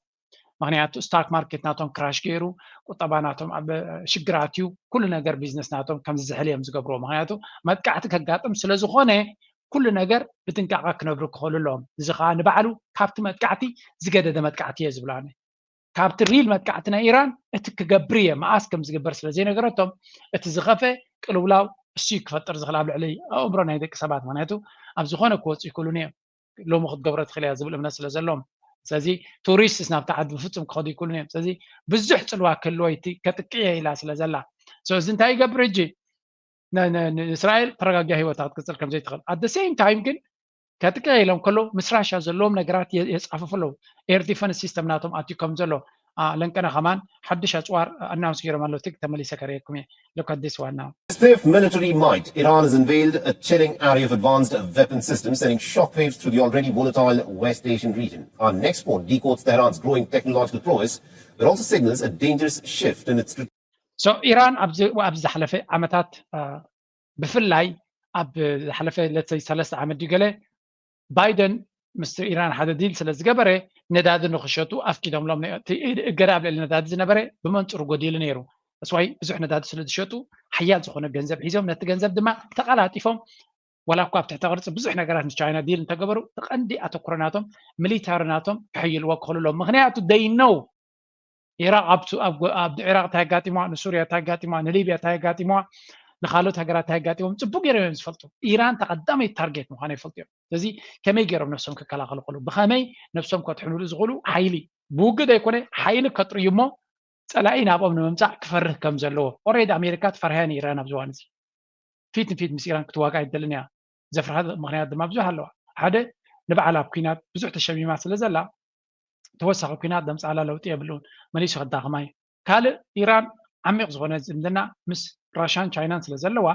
ምክንያቱ stock market ናቶም crash ገይሩ ቁጠባ ናቶም ኣብ ሽግራት እዩ። ኩሉ ነገር ቢዝነስ ናቶም ከም ዝዝሕል እዮም ዝገብርዎ። ምክንያቱ መጥቃዕቲ ከጋጥም ስለ ዝኾነ ኩሉ ነገር ብጥንቃቐ ክነብሩ ክኽእሉ ኣለዎም። እዚ ከዓ ንባዕሉ ካብቲ መጥቃዕቲ ዝገደደ መጥቃዕቲ እየ ዝብሎ ኣነ። ካብቲ real መጥቃዕቲ ናይ ኢራን እቲ ክገብር እየ መኣስ ከም ዝግበር ስለ ዘይነገረቶም እቲ ዝኸፈ ቅልውላው እሱ ክፈጥር ዝኽእል ኣብ ልዕሊ ኣእምሮ ናይ ደቂ ሰባት። ምክንያቱ ኣብ ዝኾነ ክወፁ ይክእሉን እዮም። ሎሚ ክትገብሮ ትኽእል እያ ዝብል እምነት ስለ ዘለዎም ስለዚ tourists ናብቲ ዓዲ ብፍፁም ክኸዱ ይክእሉን እዮም። ስለዚ ብዙሕ ፅልዋ ክህልዎ ከጥቅየ ኢላ ስለ ዘላ እዚ እንታይ ይገብር ሕጂ ንእስራኤል ተረጋጊያ ህይወታ ክትቅፅል ከም ዘይትኽእል at the same time ግን ከጥቅየ ኢሎም ከሎ ምስ ራሽያ ዘለዎም ነገራት የፃፍፉ ኣለዉ። air defense system ናቶም ኣትዩ ከም ዘሎ ለንቀነ ከማን ሓድሽ ኣፅዋር announce ገይሮም ኣለዉ። ትግ ተመሊሰ ከርእየኩም እየ። Look at this one now. Stiff military might, Iran has unveiled a chilling array of advanced weapon systems, sending shockwaves through the already volatile West Asian region. Our next report decodes Tehran's growing technological prowess, but also signals a dangerous shift in its so ኢራን ኣብዚ ዝሓለፈ ዓመታት ብፍላይ ኣብ ዝሓለፈ let's say ሰለስተ ዓመት ድዩ ገለ ባይደን ምስ ኢራን ሓደ ዲል ስለ ዝገበረ ነዳዲ ንክሸጡ ኣፍቂዶምሎም። እገዳ ኣብ ልዕሊ ነዳዲ ዝነበረ ብመንፅሩ ጎዲሉ ነይሩ። እስዋይ ብዙሕ ነዳዲ ስለ ዝሸጡ ሓያል ዝኾነ ገንዘብ ሒዞም ነቲ ገንዘብ ድማ ተቐላጢፎም ዋላ እኳ ኣብ ትሕተ ቅርፂ ብዙሕ ነገራት ምስ ቻይና ዲል እንተገበሩ እቲ ቀንዲ ኣተኩሮ ናቶም ሚሊታሪ ናቶም ክሕይልዎ ክኽእሉ ኣለዎም። ምክንያቱ they know ኢራቅ ኣብ ኢራቅ እንታይ ኣጋጢምዋ፣ ንሱርያ እንታይ ኣጋጢምዋ፣ ንሊብያ እንታይ ኣጋጢምዋ፣ ንካልኦት ሃገራት እንታይ ኣጋጢሞም ፅቡቅ ገይሮም እዮም ዝፈልጡ። ኢራን ተቀዳመይ ታርጌት ምኳኑ ይፈልጡ እዮም። ስለዚ ከመይ ገይሮም ነብሶም ክከላኸሉ ክእሉ፣ ብከመይ ነብሶም ከድሕኑሉ ዝኽእሉ ሓይሊ ብውግእ ዘይኮነ ሓይሊ ከጥርዩ እሞ ፀላኢ ናብኦም ንምምፃእ ክፈርህ ከም ዘለዎ already ኣሜሪካ ትፈርሃ እያ ኢራን ኣብዚ እዋን እዚ ፊት ንፊት ምስ ኢራን ክትዋጋ ኣይደልን እያ። ዘፍርሃ ምክንያት ድማ ብዙሕ ኣለዋ። ሓደ ንባዕላ ኣብ ኩናት ብዙሕ ተሸሚማ ስለ ዘላ ተወሳኺ ኩናት ዘምፅኣላ ለውጢ የብሉን፣ መሊሱ ከዳኽማ እዩ። ካልእ ኢራን ዓሚቕ ዝኾነ ዝምድና ምስ ራሻን ቻይናን ስለ ዘለዋ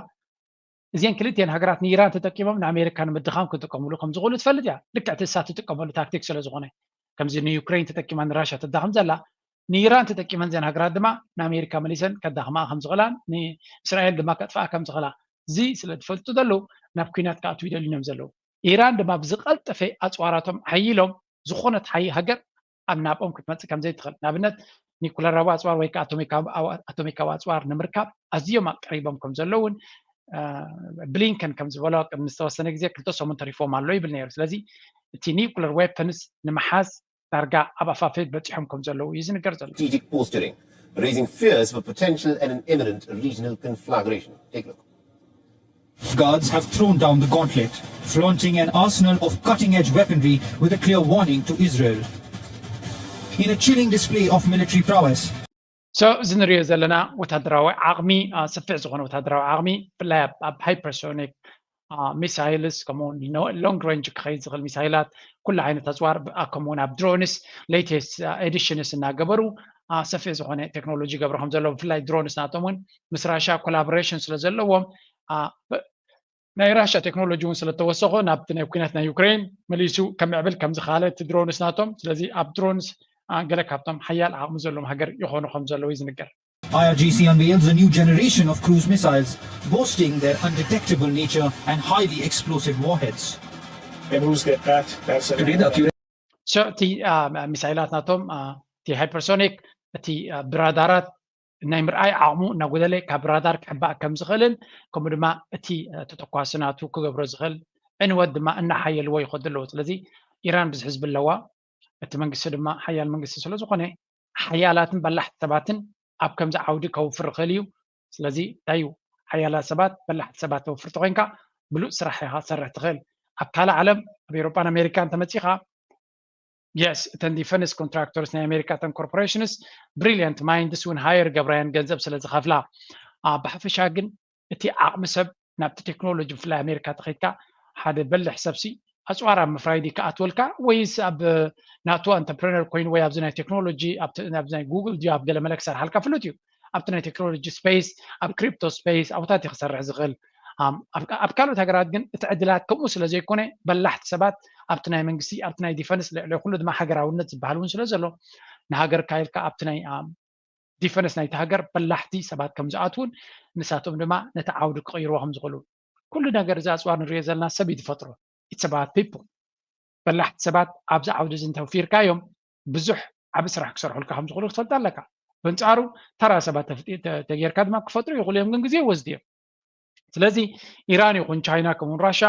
እዚን ክልቲኤን ሃገራት ንኢራን ተጠቂሞም ንኣሜሪካ ንምድኻም ክጥቀምሉ ከም ዝኽእሉ ትፈልጥ እያ። ልክዕ እቲ እሳ ትጥቀመሉ ታክቲክ ስለ ዝኾነ ከምዚ ንዩክሬን ተጠቂማ ንራሻ ተዳኽም ዘላ ንኢራን ተጠቂመን ዘን ሃገራት ድማ ንኣሜሪካ መሊሰን ከዳኽማ ከም ዝኽእላን ንእስራኤል ድማ ከጥፍኣ ከም ዝኽእላ እዚ ስለ ዝፈልጡ ዘለዉ ናብ ኩናት ክኣትዉ ይደልዩን እዮም ዘለዉ። ኢራን ድማ ብዝቐልጠፈ ኣፅዋራቶም ሓይሎም ዝኾነት ሓይ ሃገር ኣብ ናብኦም ክትመፅእ ከም ዘይትኽእል ንኣብነት ኒኩለራዊ ኣፅዋር ወይ ከዓ ኣቶሚካዊ ኣፅዋር ንምርካብ ኣዝዮም ኣቀሪቦም ከም ዘለውን ብሊንከን ከም ዝበሎ ቅድሚ ዝተወሰነ ግዜ ክልተ ሰሙን ተሪፎም ኣሎ ይብል ነይሩ። ስለዚ እቲ ኒኩለር ዌፐንስ ንምሓዝ ዳርጋ ኣብ ኣፋፈት በፂሖም ከም ዘለዉ እዩ ዝንገር ዘሎ። Strategic posturing, raising fears of a potential and an imminent regional conflagration. Take a look. Guards have thrown down the gauntlet, flaunting an arsenal of cutting-edge weaponry with a clear warning to Israel. In a chilling display of military prowess, so እዚ ንሪኦ ዘለና ወታደራዊ ዓቕሚ ሰፊሕ ዝኾነ ወታደራዊ ዓቕሚ ብፍላይ ኣብ ሃይፐርሶኒክ ሚሳይልስ ከምኡ ሎንግ ሬንጅ ክኸይድ ዝኽእል ሚሳይላት ኩሉ ዓይነት ኣፅዋር ከምኡውን ኣብ ድሮንስ ሌቴስት ኤዲሽንስ እናገበሩ ሰፊሕ ዝኾነ ቴክኖሎጂ ይገብሩ ከም ዘለዉ፣ ብፍላይ ድሮንስ ናቶም እውን ምስ ራሻ ኮላቦሬሽን ስለ ዘለዎም፣ ናይ ራሻ ቴክኖሎጂ እውን ስለተወሰኾ ናብቲ ናይ ኩናት ናይ ዩክሬን መሊሱ ከምዕብል ከም ዝኻለ እቲ ድሮንስ ናቶም። ስለዚ ኣብ ድሮንስ ገለ ካብቶም ሓያል ዓቕሚ ዘለዎም ሃገር ይኾኑ ከም ዘለዉ እዩ ዝንገር። I R G C unveils a new generation of cruise missiles boasting their undetectable nature and highly explosive warheads. Today the so እቲ ሚሳይላት ናቶም እቲ ሃይፐርሶኒክ እቲ ብራዳራት ናይ ምርኣይ ዓቕሙ እናጎደለ ካብ ራዳር ክሕባእ ከም ዝኽእልን ከምኡ ድማ እቲ ተተኳሲ ናቱ ክገብሮ ዝኽእል ዕንወት ድማ እናሓየልዎ ይኸዱ ኣለዉ። ስለዚ ኢራን ብዙሕ ህዝቢ ኣለዋ። እቲ መንግስቲ ድማ ሓያል መንግስቲ ስለ ዝኾነ ሓያላትን በላሕቲ ሰባትን ኣብ ከምዚ ዓውዲ ከውፍር ይኽእል እዩ። ስለዚ እንታይ እዩ ሓያላት ሰባት በላሕቲ ሰባት ተወፍር ተኮይንካ ብሉፅ ስራሕ ኢኻ ትሰርሕ ትኽእል። ኣብ ካልእ ዓለም ኣብ ኤሮጳን ኣሜሪካን ተመፂኻ የስ እተን ዲፈንስ ኮንትራክተርስ ናይ ኣሜሪካ እተን ኮርፖሬሽንስ ብሪሊየንት ማይንድስ እውን ሃየር ገብራያን ገንዘብ ስለ ዝኸፍላ ብሓፈሻ ግን እቲ ዓቕሚ ሰብ ናብቲ ቴክኖሎጂ ብፍላይ ኣሜሪካ ተኸይድካ ሓደ በልሕ ሰብሲ ኣፅዋር ኣብ ምፍራይ ድዩ ክኣትወልካ ወይስ ኣብ ናቱ ኣንተርፕረነር ኮይኑ ወይ ኣብዚ ናይ ቴክኖሎጂ ኣብዚ ናይ ጉግል ድዩ ኣብ ገለ መለ ክሰርሓልካ ፍሉጥ እዩ ኣብቲ ናይ ቴክኖሎጂ ስፔስ ኣብ ክሪፕቶ ስፔስ ኣብታት ክሰርሕ ዝኽእል ኣብ ካልኦት ሃገራት ግን እቲ ዕድላት ከምኡ ስለ ዘይኮነ በላሕቲ ሰባት ኣብቲ ናይ መንግስቲ ኣብቲ ናይ ዲፈንስ ልዕሊ ኩሉ ድማ ሃገራውነት ዝበሃል እውን ስለ ዘሎ ንሃገርካ ኢልካ ኣብቲ ናይ ዲፈንስ ናይቲ ሃገር በላሕቲ ሰባት ከም ዝኣትውን ንሳቶም ድማ ነቲ ዓውዲ ክቕይርዎ ከም ዝኽእሉ ኩሉ ነገር እዚ ኣፅዋር ንሪኦ ዘለና ሰብ እዩ ዝፈጥሮ it's about people በላሕቲ ሰባት ኣብዚ ዓውዲ እዚ እንተውፊርካዮም ብዙሕ ዓቢ ስራሕ ክሰርሑልካ ከም ዝኽእሉ ክትፈልጥ ኣለካ በንፃሩ ተራ ሰባት ተጌርካ ድማ ክፈጥሩ ይኽእሉ እዮም ግን ግዜ ይወስዱ እዮም ስለዚ ኢራን ይኹን ቻይና ከምኡን ራሻ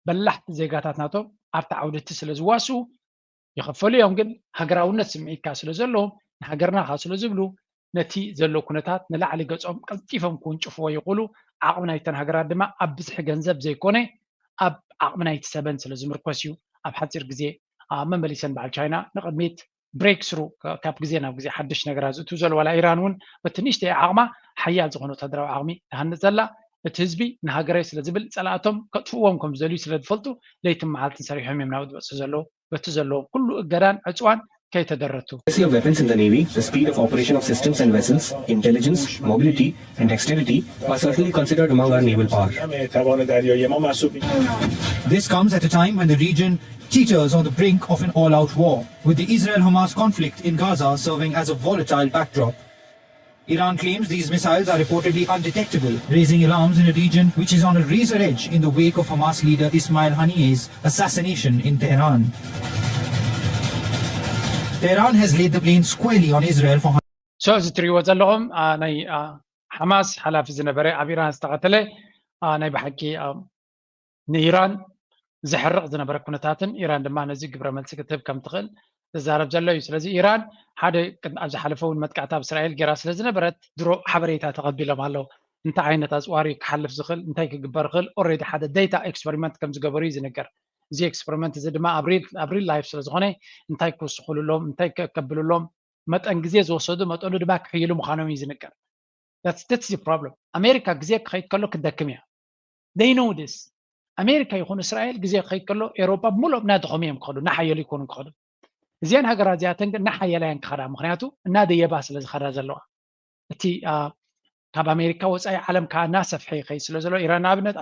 በላሕቲ ዜጋታት ናቶም ኣብቲ ዓውዲ እቲ ስለ ዝዋስኡ ይኸፈሉ እዮም ግን ሃገራውነት ስምዒትካ ስለ ዘለዎም ንሃገርና ካ ስለ ዝብሉ ነቲ ዘሎ ኩነታት ንላዕሊ ገጾም ቀልጢፎም ክውንጭፍዎ ይኽእሉ ዓቕሚ ናይተን ሃገራት ድማ ኣብ ብዝሒ ገንዘብ ዘይኮነ ኣብ ዓቕሚ ናይቲ ሰበን ስለ ዝምርኮስ እዩ ኣብ ሓፂር ግዜ መመሊሰን በዓል ቻይና ንቕድሚት ብሬክ ስሩ ካብ ግዜ ናብ ግዜ ሓድሽ ነገራት ዝእትው ዘሎ ዋላ ኢራን እውን በቲ ንእሽተይ ዓቕማ ሓያል ዝኾነ ወታደራዊ ዓቕሚ ትሃንፅ ዘላ እቲ ህዝቢ ንሃገረይ ስለ ዝብል ፀላእቶም ከጥፍዎም ከም ዝደልዩ ስለ ዝፈልጡ ለይትን መዓልትን ሰሪሖም እዮም ናብኡ ዝበፅሑ ዘለዉ በቲ ዘለዎም ኩሉ እገዳን ዕፅዋን ከይተደረቱ Of weapons in the Navy, the speed of operation of systems and vessels, intelligence, mobility, and dexterity are certainly considered among our naval power. This comes at a time when the region teeters on the brink of an all out war, with the Israel Hamas conflict in Gaza serving as a volatile backdrop. Iran claims these missiles are reportedly undetectable, raising alarms in a region which is on a razor edge in the wake of Hamas leader Ismail Haniyeh's assassination in Tehran. Tehran has laid the blame squarely on Israel for so እዚ ትሪእዎ ዘለኹም ናይ ሓማስ ሓላፊ ዝነበረ ኣብ ኢራን ዝተቐተለ ናይ ብሓቂ ንኢራን ዘሕርቕ ዝነበረ ኩነታትን ኢራን ድማ ነዚ ግብረ መልሲ ክትህብ ከም ትኽእል ዝዛረብ ዘሎ እዩ ስለዚ ኢራን ሓደ ኣብ ዝሓለፈ እውን መጥቃዕቲ ኣብ እስራኤል ገይራ ስለ ዝነበረት ድሮ ሓበሬታ ተቐቢሎም ኣለዉ እንታይ ዓይነት ኣፅዋር እዩ ክሓልፍ ዝኽእል እንታይ ክግበር ይኽእል already ሓደ data experiment ከም ዝገበሩ እዩ ዝንገር እዚ experiment እዚ ድማ ኣብ real life ስለ ዝኾነ እንታይ ክውስኹልሎም እንታይ ከብልሎም መጠን ግዜ ዝወሰዱ መጠኑ ድማ ክሕይሉ ምዃኖም እዩ ዝንገር that's the problem ኣሜሪካ ግዜ ክኸይድ ከሎ ክደክም እያ they know this ኣሜሪካ ይኹን እስራኤል ግዜ ክኸይድ ከሎ ኤሮፓ ብምሉኦም እናደኸሙ እዮም ክኸዱ እናሓየሉ ይኮኑ ክኸዱ እዚአን ሃገራት እዚኣተን ግን እናሓየላ እየን ክኸዳ ምክንያቱ እናደየባ ስለ ዝኸዳ ዘለዋ እቲ ካብ ኣሜሪካ ወፃኢ ዓለም ከዓ እናሰፍሐ ይኸይድ ስለ ዘሎ ኢራን ንኣብነት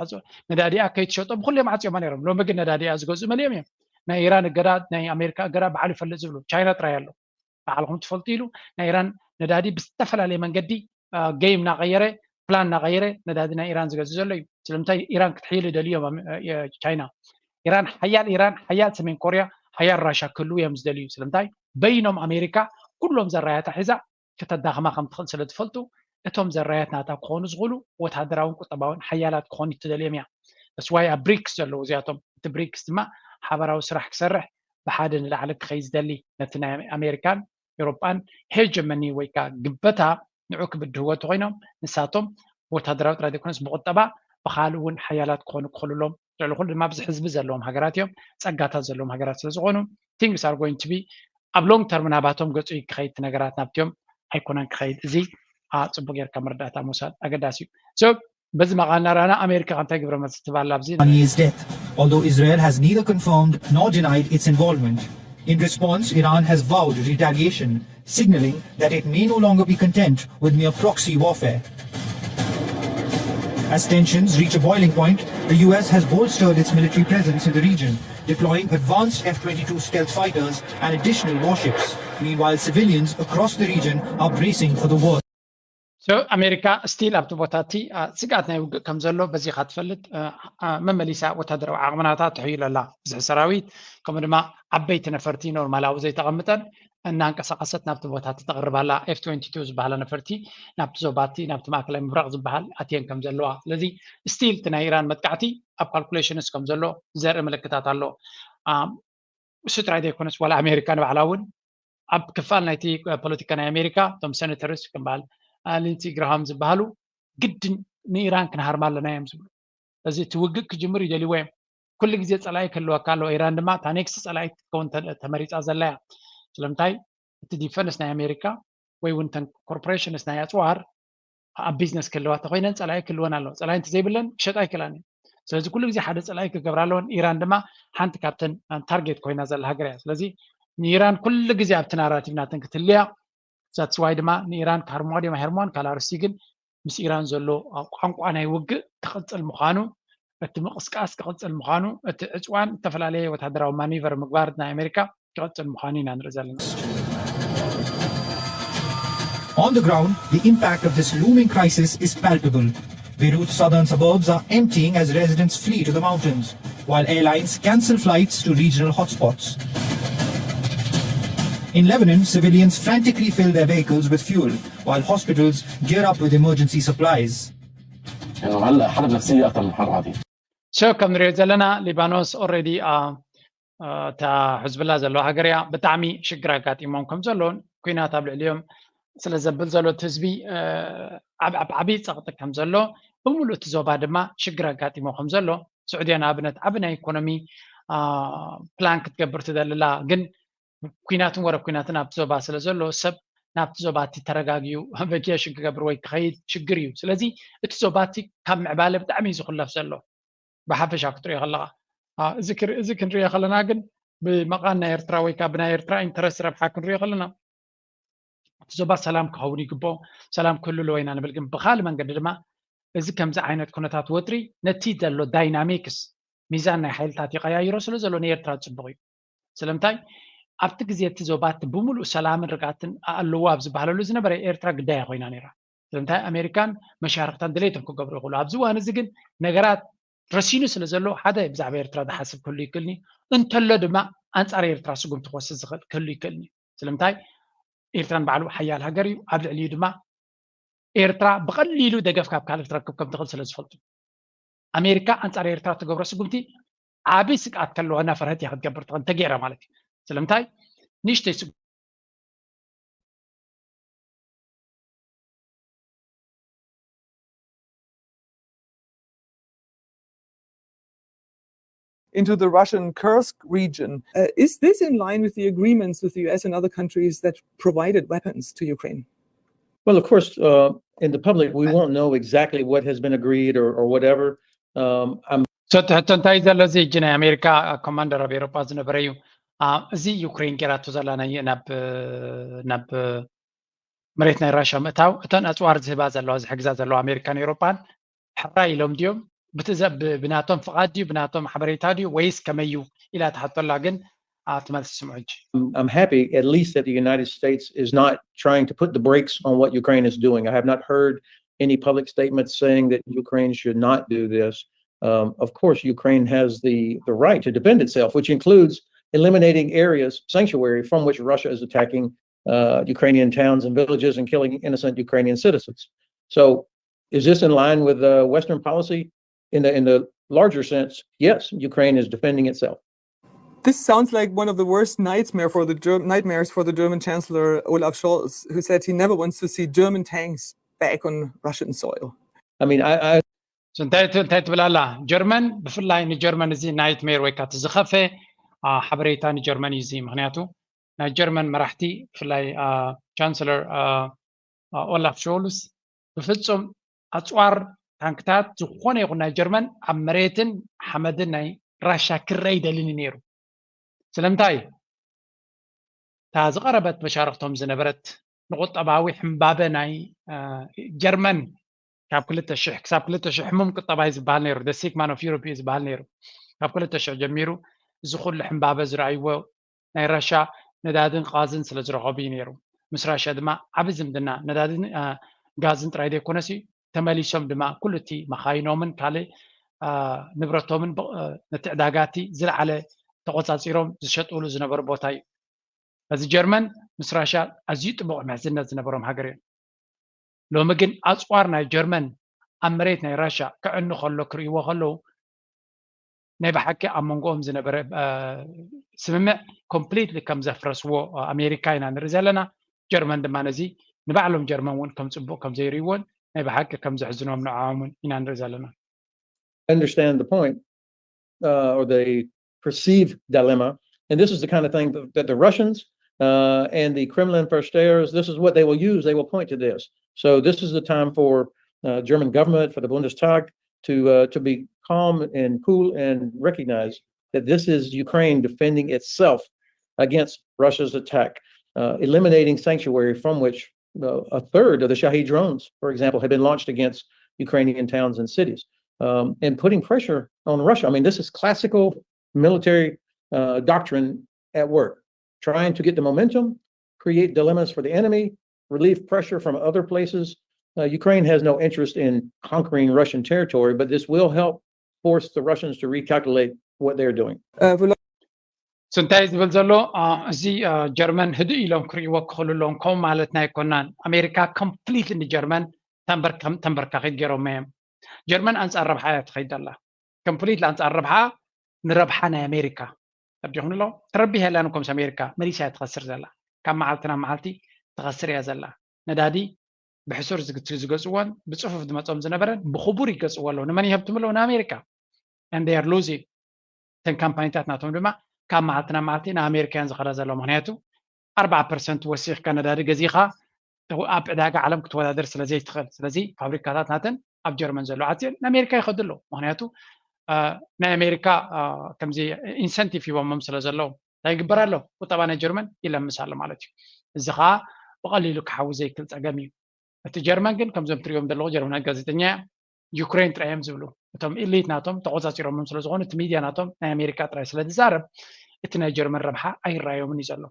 ነዳዲኣ ከይትሸጦ ብኩሎም ዓፅዮማ ነይሮም ሎሚ ግን ነዳዲኣ ዝገዝኡ መሊኦም እዮም ናይ ኢራን እገዳ ናይ ኣሜሪካ እገዳ ባዕሉ ይፈልጥ ዝብሉ ቻይና ጥራይ ኣሎ ባዕልኹም ትፈልጡ ኢሉ ናይ ኢራን ነዳዲ ብዝተፈላለየ መንገዲ game እናቐየረ ፕላን እናቐየረ ነዳዲ ናይ ኢራን ዝገዝእ ዘሎ እዩ ስለምንታይ ኢራን ክትሕይል ይደልዩ እዮም ቻይና ኢራን ሓያል ኢራን ሓያል ሰሜን ኮርያ ሓያል ራሻ ክህልው እዮም ዝደልዩ ስለምንታይ በይኖም ኣሜሪካ ኩሎም ዘራያታ ሒዛ ከተዳኽማ ከም ትኽእል ስለ ዝፈልጡ እቶም ዘራያት ናታ ክኾኑ ዝኽእሉ ወታደራውን ቁጠባውን ሓያላት ክኾኑ ትደልዮም እያ that's why ኣብ ብሪክስ ዘለዉ እዚኣቶም እቲ ብሪክስ ድማ ሓበራዊ ስራሕ ክሰርሕ ብሓደ ንላዕሊ ክኸይ ዝደሊ ነቲ ናይ ኣሜሪካን ኤሮጳን ሄጀመኒ ወይ ከዓ ግበታ ንዑ ክብድህዎ እንተኮይኖም ንሳቶም ብወታደራዊ ጥራይ ዘይኮነስ ብቁጠባ ብካልእ እውን ሓያላት ክኾኑ ክኽእሉሎም ልዕሊ ኩሉ ድማ ብዙሕ ህዝቢ ዘለዎም ሃገራት እዮም ጸጋታት ዘለዎም ሃገራት ስለ ዝኾኑ things are going to be ኣብ long term ናባቶም ገጹ ክኸይድ ነገራት ናብቲኦም ኣይኮነን ክኸይድ እዚ ጽቡቅ ጌርካ መረዳእታ ምውሳድ ኣገዳሲ እዩ so በዚ መቓ እናረኣና ኣሜሪካ እንታይ ግብረ መልሲ ትባላ ኣብዚ Haniyeh's death, although Israel has neither confirmed nor denied its involvement. In response, Iran has vowed retaliation, signaling that it may no longer be content with mere proxy warfare. As tensions reach a boiling point, the U S has bolstered its military presence in the region, deploying advanced F twenty-two stealth fighters and additional warships. Meanwhile, civilians across the region are bracing for the worst. So ኣሜሪካ ስቲል ኣብቲ ቦታ እቲ ስግኣት ናይ ውግእ ከም ዘሎ በዚኻ ትፈልጥ። መመሊሳ ወታደራዊ ዓቕምናታ ትሕይሎ ኣላ። ብዙሕ ሰራዊት ከምኡ ድማ ዓበይቲ ነፈርቲ ኖርማላዊ ዘይተቐምጠን እናንቀሳቐሰት ናብቲ ቦታ ተቕርብ ኣላ። ኤፍ ትወንቲ ቱ ዝበሃላ ነፈርቲ ናብቲ ዞባቲ ናብቲ ማእከላይ ምብራቕ ዝበሃል ኣትየን ከም ዘለዋ። ስለዚ ስቲል እቲ ናይ ኢራን መጥቃዕቲ ኣብ ካልኩሌሽንስ ከም ዘሎ ዘርኢ ምልክታት ኣሎ። እሱ ጥራይ ዘይኮነስ ዋላ ኣሜሪካ ንባዕላ እውን ኣብ ክፋል ናይቲ ፖለቲካ ናይ ኣሜሪካ እቶም ሴኔተርስ ከም በዓል ሊንሲ ግራሃም ዝበሃሉ ግድን ንኢራን ክንሃርማ ኣለና እዮም ዝብሉ። እዚ እቲ ውግእ ክጅምር ይደልይዎ እዮም። ኩሉ ግዜ ፀላኢ ክህልወካ ኣለዎ። ኢራን ድማ እታ ኔክስት ፀላኢ ክትከውን ተመሪፃ ዘላ እያ። ስለምንታይ እቲ ዲፈንስ ናይ ኣሜሪካ ወይ እውን ተን ኮርፖሬሽንስ ናይ ኣፅዋር ኣብ ቢዝነስ ክህልዋ ተኮይነን ፀላኢ ክህልወን ኣለዎ። ፀላኢ እንተዘይብለን ክሸጣ ኣይክእላን እዩ። ስለዚ ኩሉ ግዜ ሓደ ፀላኢ ክገብራ ኣለወን። ኢራን ድማ ሓንቲ ካብተን ታርጌት ኮይና ዘላ ሃገር እያ። ስለዚ ንኢራን ኩሉ ግዜ ኣብቲ ናራቲቭ ናተን ክትህልያ ዛትስ ዋይ ድማ ንኢራን ክሃርምዋ ድዮም ኣይሃርምዋን ካልእ ኣርእስቲ ግን ምስ ኢራን ዘሎ ቋንቋ ናይ ውግእ ክቕፅል ምዃኑ እቲ ምቕስቃስ ክቕፅል ምዃኑ እቲ ዕፅዋን ዝተፈላለየ ወታደራዊ ማኒቨር ምግባር ናይ ኣሜሪካ ክቐፅል ምዃኑ ኢና ንርኢ ዘለና። On the ground, the impact of this looming crisis is palpable. Beirut's southern suburbs are emptying as residents flee to the mountains, while airlines cancel flights to regional hotspots. In Lebanon, civilians frantically fill their vehicles with fuel, while hospitals gear up with emergency supplies. So ከም ንሪኦ ዘለና ሊባኖስ ኦልሬዲ እታ ሕዝብላ ዘለዋ ሃገር እያ። ብጣዕሚ ሽግር ኣጋጢሞም ከም ዘለውን ኩናት ኣብ ልዕሊኦም ስለ ዘብል ዘሎ እቲ ህዝቢ ዓብዪ ፀቕጢ ከም ዘሎ ብምሉእ እቲ ዞባ ድማ ሽግር ኣጋጢሞ ከም ዘሎ ስዑድያ ንኣብነት ዓብ ናይ ኢኮኖሚ ፕላን ክትገብር ትደልላ ግን ኩናትን ወረ ኩናትን ኣብቲ ዞባ ስለ ዘሎ ሰብ ናብቲ ዞባ እቲ ተረጋጊዩ ቨኬሽን ክገብር ወይ ክኸይድ ሽግር እዩ። ስለዚ እቲ ዞባ እቲ ካብ ምዕባለ ብጣዕሚ እዩ ዝኩለፍ ዘሎ ብሓፈሻ ክትሪኦ ከለካ። እዚ ክንሪኦ ከለና ግን ብመቓን ናይ ኤርትራ ወይ ከዓ ብናይ ኤርትራ ኢንተረስት ረብሓ ክንሪኦ ከለና እቲ ዞባ ሰላም ክኸውን ይግብኦ፣ ሰላም ክህሉ ኣለዎ ኢና ንብል። ግን ብካልእ መንገዲ ድማ እዚ ከምዚ ዓይነት ኩነታት ወጥሪ ነቲ ዘሎ ዳይናሚክስ ሚዛን ናይ ሓይልታት ይቀያይሮ ስለ ዘሎ ንኤርትራ ዝፅቡቕ እዩ። ስለምንታይ ኣብቲ ግዜ እቲ ዞባ እቲ ብምሉእ ሰላምን ርግኣትን ኣለዎ ኣብ ዝበሃለሉ ዝነበረ ኤርትራ ግዳያ ኮይና ነይራ። ስለምንታይ ኣሜሪካን መሻርክታን ድሌቶም ክገብሩ ይኽእሉ። ኣብዚ እዋን እዚ ግን ነገራት ረሲኑ ስለ ዘሎ ሓደ ብዛዕባ ኤርትራ ዝሓስብ ክህሉ ይክእልኒ እንተሎ ድማ ኣንፃር ኤርትራ ስጉምቲ ክወስድ ዝኽእል ክህሉ ይክእልኒ። ስለምንታይ ኤርትራ ንባዕሉ ሓያል ሃገር እዩ። ኣብ ልዕሊኡ ድማ ኤርትራ ብቐሊሉ ደገፍ ካብ ካልእ ክትረክብ ከም ትኽእል ስለ ዝፈልጡ ኣሜሪካ ኣንፃር ኤርትራ ትገብሮ ስጉምቲ ዓብዪ ስግኣት ከለዎ እናፈርሀት እያ ክትገብር ትኽእል እንተገይራ ማለት እዩ። ስለምንታይ ንእሽተይ ስጉ into the Russian Kursk region. Uh, is this in line with the agreements with the U S and other countries that provided weapons to Ukraine? Well, of course, uh, in the public, we won't know exactly what has been agreed or, or whatever. Um, I'm ሕቶ እንታይ ዘሎ እዚ እጂ ናይ ኣሜሪካ ኮማንደር ኣብ ኤሮጳ ዝነበረ እዩ። እዚ ዩክሬን ጌራቶ ዘላ ናይ ናብ ናብ መሬት ናይ ራሻ ምእታው እተን ኣፅዋር ዝህባ ዘለዋ ዝሕግዛ ዘለዋ ኣሜሪካን ኤሮጳን ሕራይ ኢሎም ድዮም ብትእዛዝ ብናቶም ፍቓድ ድዩ ብናቶም ሓበሬታ ድዩ ወይስ ከመይ እዩ ኢላ ትሓቶ ኣላ። ግን ትመልስስምዑ ሕጂ። I'm happy at least that the United States is not trying to put the brakes on what Ukraine is doing. I have not heard any public statements saying that Ukraine should not do this. Um, of course, Ukraine has the, the right to defend itself, which includes eliminating areas, sanctuary, from which Russia is attacking uh, Ukrainian towns and villages and killing innocent Ukrainian citizens. So, is this in line with uh, Western policy? In the, in the larger sense, yes, Ukraine is defending itself. This sounds like one of the worst nightmare for the Ger- nightmares for the German Chancellor Olaf Scholz, who said he never wants to see German tanks back on Russian soil. I mean, I, I እንታይ እንታይ ትብል ኣላ ጀርመን? ብፍላይ ንጀርመን እዚ ናይትሜር ወይ ካቲ ዝኸፈ ሓበሬታ ንጀርመን እዩ እዚ። ምክንያቱ ናይ ጀርመን መራሕቲ ብፍላይ ቻንስለር ኦላፍ ሾልስ ብፍጹም ኣፅዋር ታንክታት ዝኾነ ይኹን ናይ ጀርመን ኣብ መሬትን ሓመድን ናይ ራሻ ክረአ ይደልን እዩ ነይሩ። ስለምንታይ እታ ዝቐረበት መሻርክቶም ዝነበረት ንቁጠባዊ ሕምባበ ናይ ጀርመን ካብ ክልተ ሽሕ ክሳብ ክልተ ሽሕ ሕሙም ቁጠባ እዩ ዝበሃል ነይሩ። The sick man of Europe እዩ ዝበሃል ነይሩ። ካብ ክልተ ሽሕ ጀሚሩ እዚ ኩሉ ሕምባበ ዝረኣይዎ ናይ ራሻ ነዳድን ጋዝን ስለ ዝረኸቡ እዩ ነይሩ። ምስ ራሻ ድማ ዓቢ ዝምድና ነዳድን ጋዝን ጥራይ ዘይኮነሲ ተመሊሶም ድማ ኩሉ እቲ መኻይኖምን ካልእ ንብረቶምን ነቲ ዕዳጋ እቲ ዝለዓለ ተቆጻጺሮም ዝሸጥሉ ዝነበሩ ቦታ እዩ። እዚ ጀርመን ምስ ራሻ ኣዝዩ ጥቡቕ ምሕዝነት ዝነበሮም ሃገር እዮም። ሎሚ ግን ኣጽዋር ናይ ጀርመን ኣብ መሬት ናይ ራሻ ክዕኑ ከሎ ክርእይዎ ከለዉ ናይ ብሓቂ ኣብ መንጎኦም ዝነበረ ስምምዕ ኮምፕሊትሊ ከም ዘፍረስዎ ኣሜሪካ ኢና ንርኢ ዘለና። ጀርመን ድማ ነዚ ንባዕሎም ጀርመን እውን ከም ፅቡቅ ከም ዘይርእይዎን ናይ ብሓቂ ከም ዘሕዝኖም ንዕኦም እውን ኢና ንርኢ ዘለና። Understand the point uh, or the perceived dilemma. And this is the kind of thing that, that the Russians uh, and the Kremlin verstehers, this is what they will use. They will point to this. So this is the time for uh, German government, for the Bundestag, to uh, to be calm and cool and recognize that this is Ukraine defending itself against Russia's attack, uh, eliminating sanctuary from which uh, a third of the Shahed drones, for example, have been launched against Ukrainian towns and cities, um, and putting pressure on Russia. I mean, this is classical military uh, doctrine at work, trying to get the momentum, create dilemmas for the enemy, relieve pressure from other places. Uh, Ukraine has no interest in conquering Russian territory, but this will help force the Russians to recalculate what they're doing. Uh, እንታይ ዝብል ዘሎ እዚ ጀርመን ህድእ ኢሎም ክርእይዎ ክኽእሉ ኣለዎም። ከምኡ ማለትና ኣይኮናን። ኣሜሪካ ኮምፕሊት ንጀርመን ተንበርካኺት ገይሮም እዮም። ጀርመን ኣንፃር ረብሓ እያ ትኸይድ ዘላ። ኮምፕሊት ኣንፃር ረብሓ፣ ንረብሓ ናይ ኣሜሪካ። ተረዲኹም ኣሎ? ትረብሕ የላን እኮ ምስ ኣሜሪካ፣ መሊሳ እያ ትኸስር ዘላ። ካብ መዓልቲ ናብ መዓልቲ ትኸስር እያ ዘላ። ነዳዲ ብሕሱር ዝገፅዎን ብፅፉፍ ዝመፆም ዝነበረን ብክቡር ይገፅዎ ኣለዉ። ንመን ይህብትም ኣለዉ? ንኣሜሪካ። And they are losing። እተን ካምፓኒታት ናቶም ድማ ካብ መዓልቲ ናብ መዓልቲ ንኣሜሪካያን ዝኸዳ ዘለዋ። ምክንያቱ ኣርባዓ ፐርሰንት ወሲኽካ ነዳዲ ገዚኻ ኣብ ዕዳጋ ዓለም ክትወዳደር ስለ ዘይትኽእል። ስለዚ ፋብሪካታት ናተን ኣብ ጀርመን ዘለዋ ዓፅየን ንኣሜሪካ ይኸዱ ኣለዉ። ምክንያቱ ናይ ኣሜሪካ ከምዚ ኢንሰንቲቭ ሂቦሞም ስለ ዘለዉ እንታይ ይግበር ኣሎ? ቁጠባ ናይ ጀርመን ይለምስ ኣሎ ማለት እዩ። እዚ ከዓ ብቐሊሉ ክሓዊ ዘይክእል ፀገም እዩ። እቲ ጀርመን ግን ከምዞም ትሪኦም ዘለኹ ጀርመናዊ ጋዜጠኛ ዩክሬን ጥራይ እዮም ዝብሉ። እቶም ኢሊት ናቶም ተቆፃፂሮሞም ስለዝኾኑ እቲ ሚድያ ናቶም ናይ ኣሜሪካ ጥራይ ስለ ዝዛረብ እቲ ናይ ጀርመን ረብሓ ኣይረኣዮምን እዩ ዘሎ።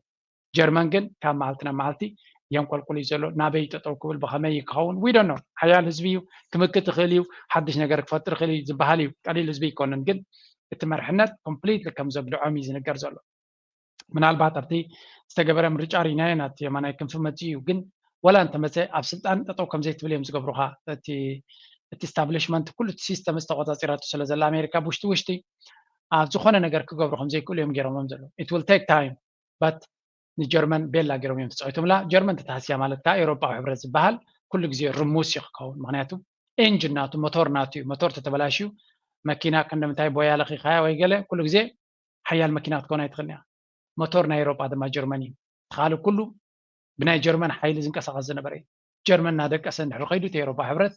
ጀርመን ግን ካብ መዓልቲ ናብ መዓልቲ የንቆልቁል እዩ ዘሎ። ናበይ ጠጠው ክብል ብኸመይ ክኸውን we don't know። ሓያል ህዝቢ እዩ፣ ክምክት ይኽእል እዩ፣ ሓድሽ ነገር ክፈጥር ይኽእል እዩ ዝበሃል እዩ። ቀሊል ህዝቢ ኣይኮነን። ግን እቲ መርሕነት ኮምፕሊትሊ ከም ዘግድዖም እዩ ዝንገር ዘሎ። ምናልባት ኣብቲ ዝተገበረ ምርጫ ሪናዮ ናቲ የማናይ ክንፊ መፂኡ እዩ። ግን ወላ እንተመፀ ኣብ ስልጣን ጠጠው ከም ዘይትብል እዮም ዝገብሩኻ። እቲ እቲ ስታብሊሽመንት ኩሉ እቲ ሲስተም ዝተቆፃፂራቱ ስለ ዘላ ኣሜሪካ ብውሽጢ ውሽጢ ኣብ ዝኾነ ነገር ክገብሩ ከም ዘይክእሉ እዮም ገይሮሞም ዘለዉ። It will take time but ንጀርመን ቤላ ገይሮም እዮም ተፃዊቶምላ። ጀርመን ተታህስያ ማለት ከዓ ኤውሮጳዊ ሕብረት ዝበሃል ኩሉ ግዜ ርሙስ እዩ ክኸውን። ምክንያቱ ኤንጅን ናቱ ሞቶር ናቱ እዩ። ሞቶር ተተበላሽዩ መኪና ክንዲ ምንታይ ቦያ ለኺኻያ ወይ ገለ ኩሉ ግዜ ሓያል መኪና ክትከውን ኣይትኽእልን እያ። ሞቶር ናይ ኤውሮጳ ድማ ጀርመን እዩ። እቲ ካልእ ኩሉ ብናይ ጀርመን ሓይሊ ዝንቀሳቐስ ዝነበረ እዩ። ጀርመን እናደቀሰ እንድሕር ከይዱ እቲ ኤውሮጳ ሕብረት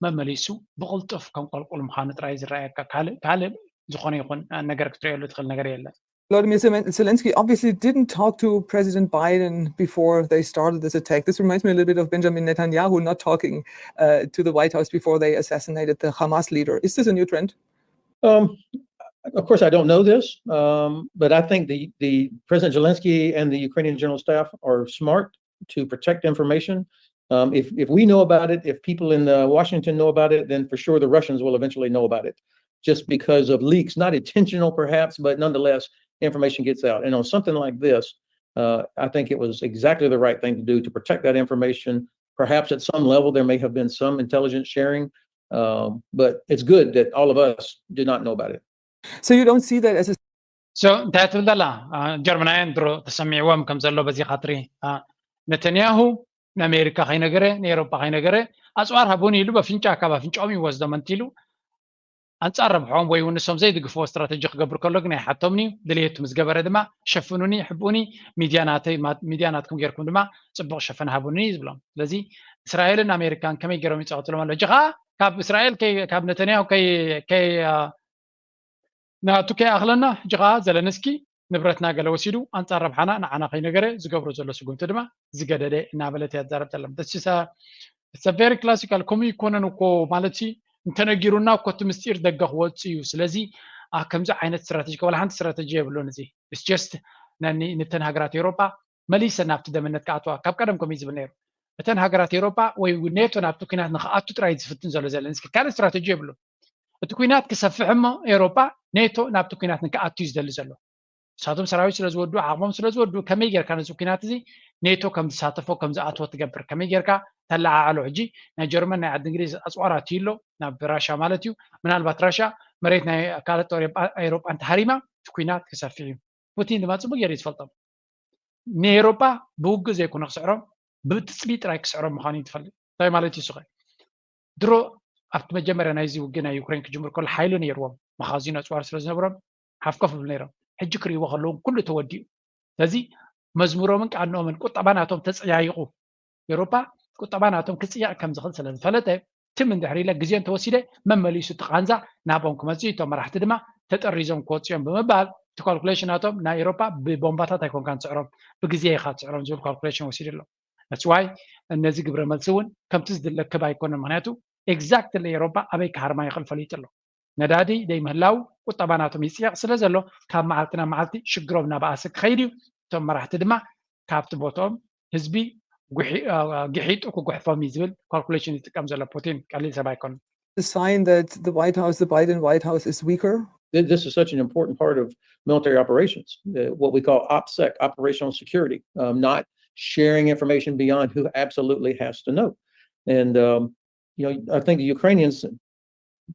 መመሊሱ ብቕልጡፍ ከም ቆልቁል ምዃኑ ጥራይ ዝረኣየካ ካልእ ካልእ ዝኾነ ይኹን ነገር ክትርእየሉ ትኽእል ነገር የለን። Vladimir Zelensky obviously didn't talk to President Biden before they started this attack. This reminds me a little bit of Benjamin Netanyahu not talking uh, to the White House before they assassinated the Hamas leader. Is this a new trend? Um, of course, I don't know this, um, but I think the, the President Zelensky and the Ukrainian General Staff are smart to protect information. Um, if, if we know about it, if people in uh, Washington know about it, then for sure the Russians will eventually know about it just because of leaks, not intentional perhaps, but nonetheless, information gets out. And on something like this, uh, I think it was exactly the right thing to do to protect that information. Perhaps at some level there may have been some intelligence sharing, um, but it's good that all of us did not know about it. So you don't see that as a so እንታይ ትብል ዘላ? ጀርመናውያን ድሮ ተሰሚዕዎም ከም ዘሎ በዚ ካትሪ ነተንያሁ ንኣሜሪካ ከይነገረ ንኤሮፓ ከይነገረ ኣፅዋር ሃቡኒ ኢሉ በፍንጫ ካብ ኣፍንጫኦም ይወስዶም እንቲሉ ኣንፃር ረብሖም ወይ እውን ንሶም ዘይድግፍዎ ስትራተጂ ክገብር ከሎ ግን ኣይሓቶምን እዩ። ድልየቱ ምስ ገበረ ድማ ሸፍኑኒ፣ ሕብኡኒ፣ ሚድያ ናትኩም ጌርኩም ድማ ፅቡቕ ሸፈን ሃቡኒ እዩ ዝብሎም። ስለዚ እስራኤልን ኣሜሪካን ከመይ ገይሮም ይፃወትሎም ኣሎ? ሕጂ ከዓ ካብ እስራኤል ካብ ነተንያሁ ከይ ናቱ ከይኣኽለና ሕጂ ከዓ ዘለንስኪ ንብረትና ገለ ወሲዱ ኣንጻር ረብሓና ንዓና ከይነገረ ዝገብሮ ዘሎ ስጉምቲ ድማ ዝገደደ እናበለት እያ ትዛረብ ዘላ። It's a very classical። ከምኡ ይኮነን እኮ ማለት እንተነጊሩና እኮ እቲ ምስጢር ደገ ክወፅ እዩ። ስለዚ ከምዚ ዓይነት ስትራተጂ ከበላ ሓንቲ ስትራተጂ የብሉን። እዚ just ነተን ሃገራት ኤውሮጳ መሊሰ ናብቲ ደመነት ክኣትዋ ካብ ቀደም ከምኡ ዝብል ነይሩ። እተን ሃገራት ኤውሮጳ ወይ ኔቶ ናብቲ ኩናት ንክኣቱ ጥራይ ዝፍትን ዘሎ ዘለን ካልእ ስትራተጂ የብሉን። እቲ ኩናት ክሰፍሕ እሞ ኤውሮጳ ኔቶ ናብቲ ኩናት ንክኣቱ እዩ ዝደሊ ዘሎ። ንሳቶም ሰራዊት ስለ ዝወዱ ዓቕሞም ስለ ዝወዱ ከመይ ጌርካ ነዚ ኩናት እዚ ኔቶ ከም ዝሳተፎ ከም ዝኣትዎ ትገብር? ከመይ ጌርካ ተለዓዕሎ? ሕጂ ናይ ጀርመን ናይ ዓዲ እንግሊዝ ኣፅዋር ኣትዩ ኣሎ ናብ ራሻ ማለት እዩ። ምናልባት ራሻ መሬት ናይ ካልኦት ኤውሮጳ እንተሃሪማ እቲ ኩናት ክሰፍሕ እዩ። ፑቲን ድማ ፅቡቅ ገይሩ እዩ ዝፈልጦም። ንኤውሮጳ ብውግእ ዘይኮነ ክስዕሮም ብትፅቢት ጥራይ ክስዕሮም ምዃኑ እዩ ትፈልጥ። እንታይ ማለት እዩ ስኸ? ድሮ ኣብቲ መጀመርያ ናይዚ ውግእ ናይ ዩክሬን ክጅምር ከሎ ሓይሊ ነይርዎም፣ መኻዚን ኣፅዋር ስለ ዝነብሮም ሓፍኮፍ ይብሉ ነይሮም። ሕጂ ክርእይዎ ከለዎም ኩሉ ተወዲኡ። ስለዚ መዝሙሮምን ቃንኦምን ቁጠባ ናቶም ተፀያይቑ። ኤውሮፓ ቁጠባ ናቶም ክፅያቕ ከም ዝኽእል ስለ ዝፈለጠ ትም እንድሕር ኢለ ግዜ እንተወሲደ መመሊሱ እቲ ቃንዛ ናብኦም ክመፅእ እቶም መራሕቲ ድማ ተጠሪዞም ክወፅኦም ብምባል እቲ ካልኩሌሽን ናቶም ናይ ኤውሮፓ ብቦምባታት ኣይኮንካን ትስዕሮም ብግዜ ኢኻ ትስዕሮም ዝብል ካልኩሌሽን ወሲዱ ኣሎ። That's why ነዚ ግብረ መልሲ እውን ከምቲ ዝድለ ክብ ኣይኮነን። ምክንያቱ exactly ኤውሮፓ ኣበይ ክሃርማ ይኽእል ፈሊጡ ኣሎ። ነዳዲ ደይምህላው ቁጠባ ናቶም ይፅየቕ ስለ ዘሎ ካብ መዓልቲ ናብ መዓልቲ ሽግሮም እናበኣሰ ክኸይድ እዩ። እቶም መራሕቲ ድማ ካብቲ ቦትኦም ህዝቢ ግሒጡ ክጉሕፎም እዩ ዝብል ካልኩሌሽን ይጥቀም ዘሎ ፑቲን ቀሊል ሰብ ኣይኮነን። The sign that the White House, the Biden White House is weaker? This is such an important part of military operations, uh, what we call OPSEC, operational security, um, not sharing information beyond who absolutely has to know. And, um, you know, I think the Ukrainians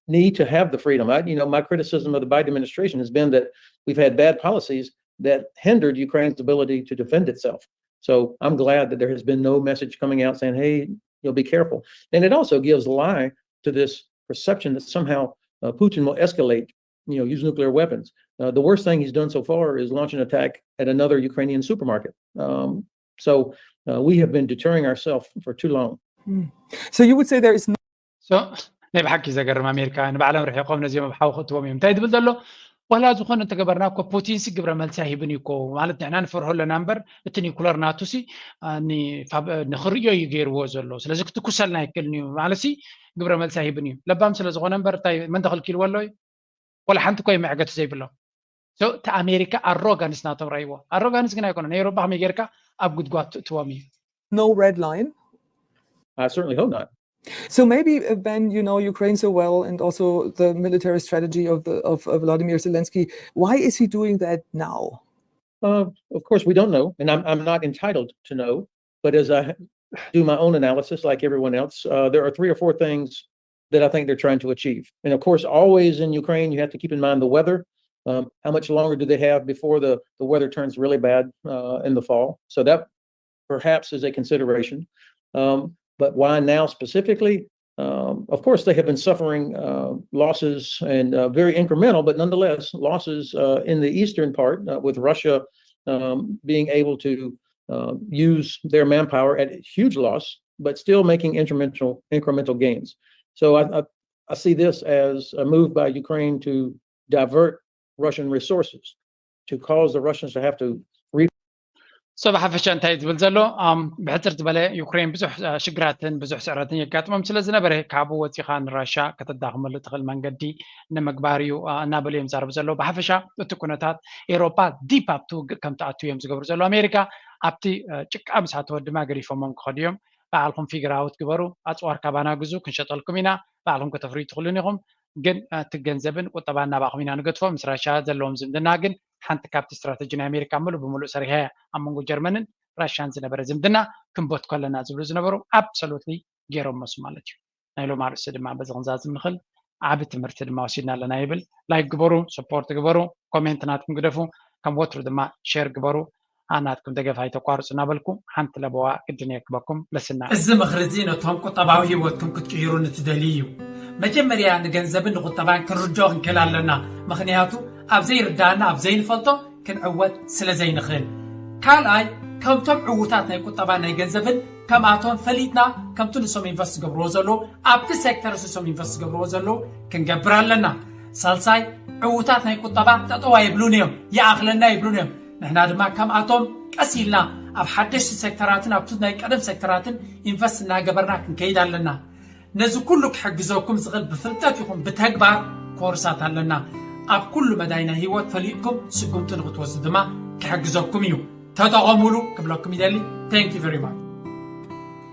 need to have the freedom. I, you know, my criticism of the Biden administration has been that we've had bad policies that hindered Ukraine's ability to defend itself. So I'm glad that there has been no message coming out saying, hey, you'll be careful. And it also gives lie to this perception that somehow uh, Putin will escalate, you know, use nuclear weapons. Uh, the worst thing he's done so far is launch an attack at another Ukrainian supermarket. Um, so uh, we have been deterring ourselves for too long. So you would say there is no ናይ ብሓቂ ዘገርም ኣሜሪካ ንባዕሎም ርሒቆም ነዚኦም ኣብ ሓዊ ክእትዎም እዮም እንታይ ዝብል ዘሎ ዋላ ዝኾነ እንተገበርና እኮ ፑቲንሲ ግብረ መልሲ ኣይህብን እዩ እኮ ማለት ንሕና ንፈርሆ ኣለና እምበር እቲ ኒኩለር ናቱሲ ንኽርእዮ እዩ ገይርዎ ዘሎ ስለዚ ክትኩሰልና ኣይክእልን እዩ ማለትሲ ግብረ መልሲ ኣይህብን እዩ ለባም ስለ ዝኾነ እምበር እንታይ መን ተኸልኪልዎ ኣሎ እዩ ወላ ሓንቲ እኮ እዩ መዕገቲ ዘይብሎም እቲ ኣሜሪካ ኣሮጋንስ ናቶም ረእይዎ ኣሮጋንስ ግን ኣይኮነ ናይ ኤሮፓ ከመይ ጌርካ ኣብ ጉድጓድ ትእትዎም እዩ no red line? I certainly hope not. So maybe uh, Ben, you know Ukraine so well, and also the military strategy of the of, of Vladimir Zelensky. Why is he doing that now? Uh, of course, we don't know, and I'm I'm not entitled to know. But as I do my own analysis, like everyone else, uh, there are three or four things that I think they're trying to achieve. And of course, always in Ukraine, you have to keep in mind the weather. Um, how much longer do they have before the, the weather turns really bad uh, in the fall? So that perhaps is a consideration. Um, but why now specifically? Um, of course, they have been suffering uh, losses and uh, very incremental, but nonetheless, losses uh, in the eastern part uh, with Russia um, being able to uh, use their manpower at huge loss, but still making incremental incremental gains. So I, I, I see this as a move by Ukraine to divert Russian resources, to cause the Russians to have to so ብሓፈሻ እንታይ ዝብል ዘሎ ብሕፅር ዝበለ ዩክሬን ብዙሕ ሽግራትን ብዙሕ ስዕረትን የጋጥሞም ስለ ዝነበረ ካብኡ ወፂኻ ንራሻ ከተዳኽመሉ ትኽእል መንገዲ ንምግባር እዩ እናበሉ እዮም ዛረቡ ዘለዉ ብሓፈሻ እቲ ኩነታት ኤሮፓ ዲፕ ኣብቲ ውግእ ከም ትኣቱ እዮም ዝገብሩ ዘለዉ ኣሜሪካ ኣብቲ ጭቃ ምስ ኣተወ ድማ ገዲፎሞም ክኸዱ እዮም ባዕልኹም ፊግር ኣውት ግበሩ ኣፅዋር ካባና ግዙ ክንሸጠልኩም ኢና ባዕልኹም ከተፍርዩ ትኽእሉን ኢኹም ግን እቲ ገንዘብን ቁጠባ እናባኹም ኢና ንገድፎ ምስ ራሻ ዘለዎም ዝምድና ግን ሓንቲ ካብቲ ስትራተጂ ናይ ኣሜሪካ ምሉእ ብምሉእ ሰሪሐ ኣብ መንጎ ጀርመንን ራሻን ዝነበረ ዝምድና ክንበትኮ ኣለና ዝብሉ ዝነበሩ ኣብሶሉትሊ ገይሮም መሱ ማለት እዩ ናይ ሎም ኣርእስቲ ድማ በዚ ክንዛዝም ንኽእል ዓቢ ትምህርቲ ድማ ወሲድና ኣለና ይብል ላይክ ግበሩ ሰፖርት ግበሩ ኮሜንት ናትኩም ግደፉ ከም ወትሩ ድማ ሼር ግበሩ ኣናትኩም ደገፍ ኣይተቋርፁ እናበልኩ ሓንቲ ለበዋ ግድን የክበኩም ለስና እዚ ምኽሪ እዚ ነቶም ቁጠባዊ ህይወትኩም ክትቅይሩ ንትደልዩ እዩ መጀመርያ ንገንዘብን ንቁጠባን ክንርድኦ ክንክእል ኣለና ምኽንያቱ ኣብ ዘይርዳእና ኣብ ዘይንፈልጦ ክንዕወት ስለ ዘይንኽእል ካልኣይ ከምቶም ዕዉታት ናይ ቁጠባን ናይ ገንዘብን ከምኣቶም ፈሊጥና ከምቲ ንሶም ኢንቨስት ዝገብርዎ ዘለዉ ኣብቲ ሴክተር ንሶም ኢንቨስት ዝገብርዎ ዘለዉ ክንገብር ኣለና ሳልሳይ፣ ዕውታት ናይ ቁጠባ ጠጠው ኣይብሉን እዮም፣ ይኣኽለና ይብሉን እዮም። ንሕና ድማ ከምኣቶም ቀስ ኢልና ኣብ ሓደሽቲ ሴክተራትን ኣብቲ ናይ ቀደም ሴክተራትን ኢንቨስት እናገበርና ክንከይድ ኣለና። ነዚ ኩሉ ክሕግዘኩም ዝኽእል ብፍልጠት ይኹን ብተግባር ኮርሳት ኣለና። ኣብ ኩሉ መዳይ ናይ ህይወት ፈሊጥኩም ስጉምቲ ንክትወስዱ ድማ ክሕግዘኩም እዩ። ተጠቐሙሉ ክብለኩም ይደሊ። Thank you very much።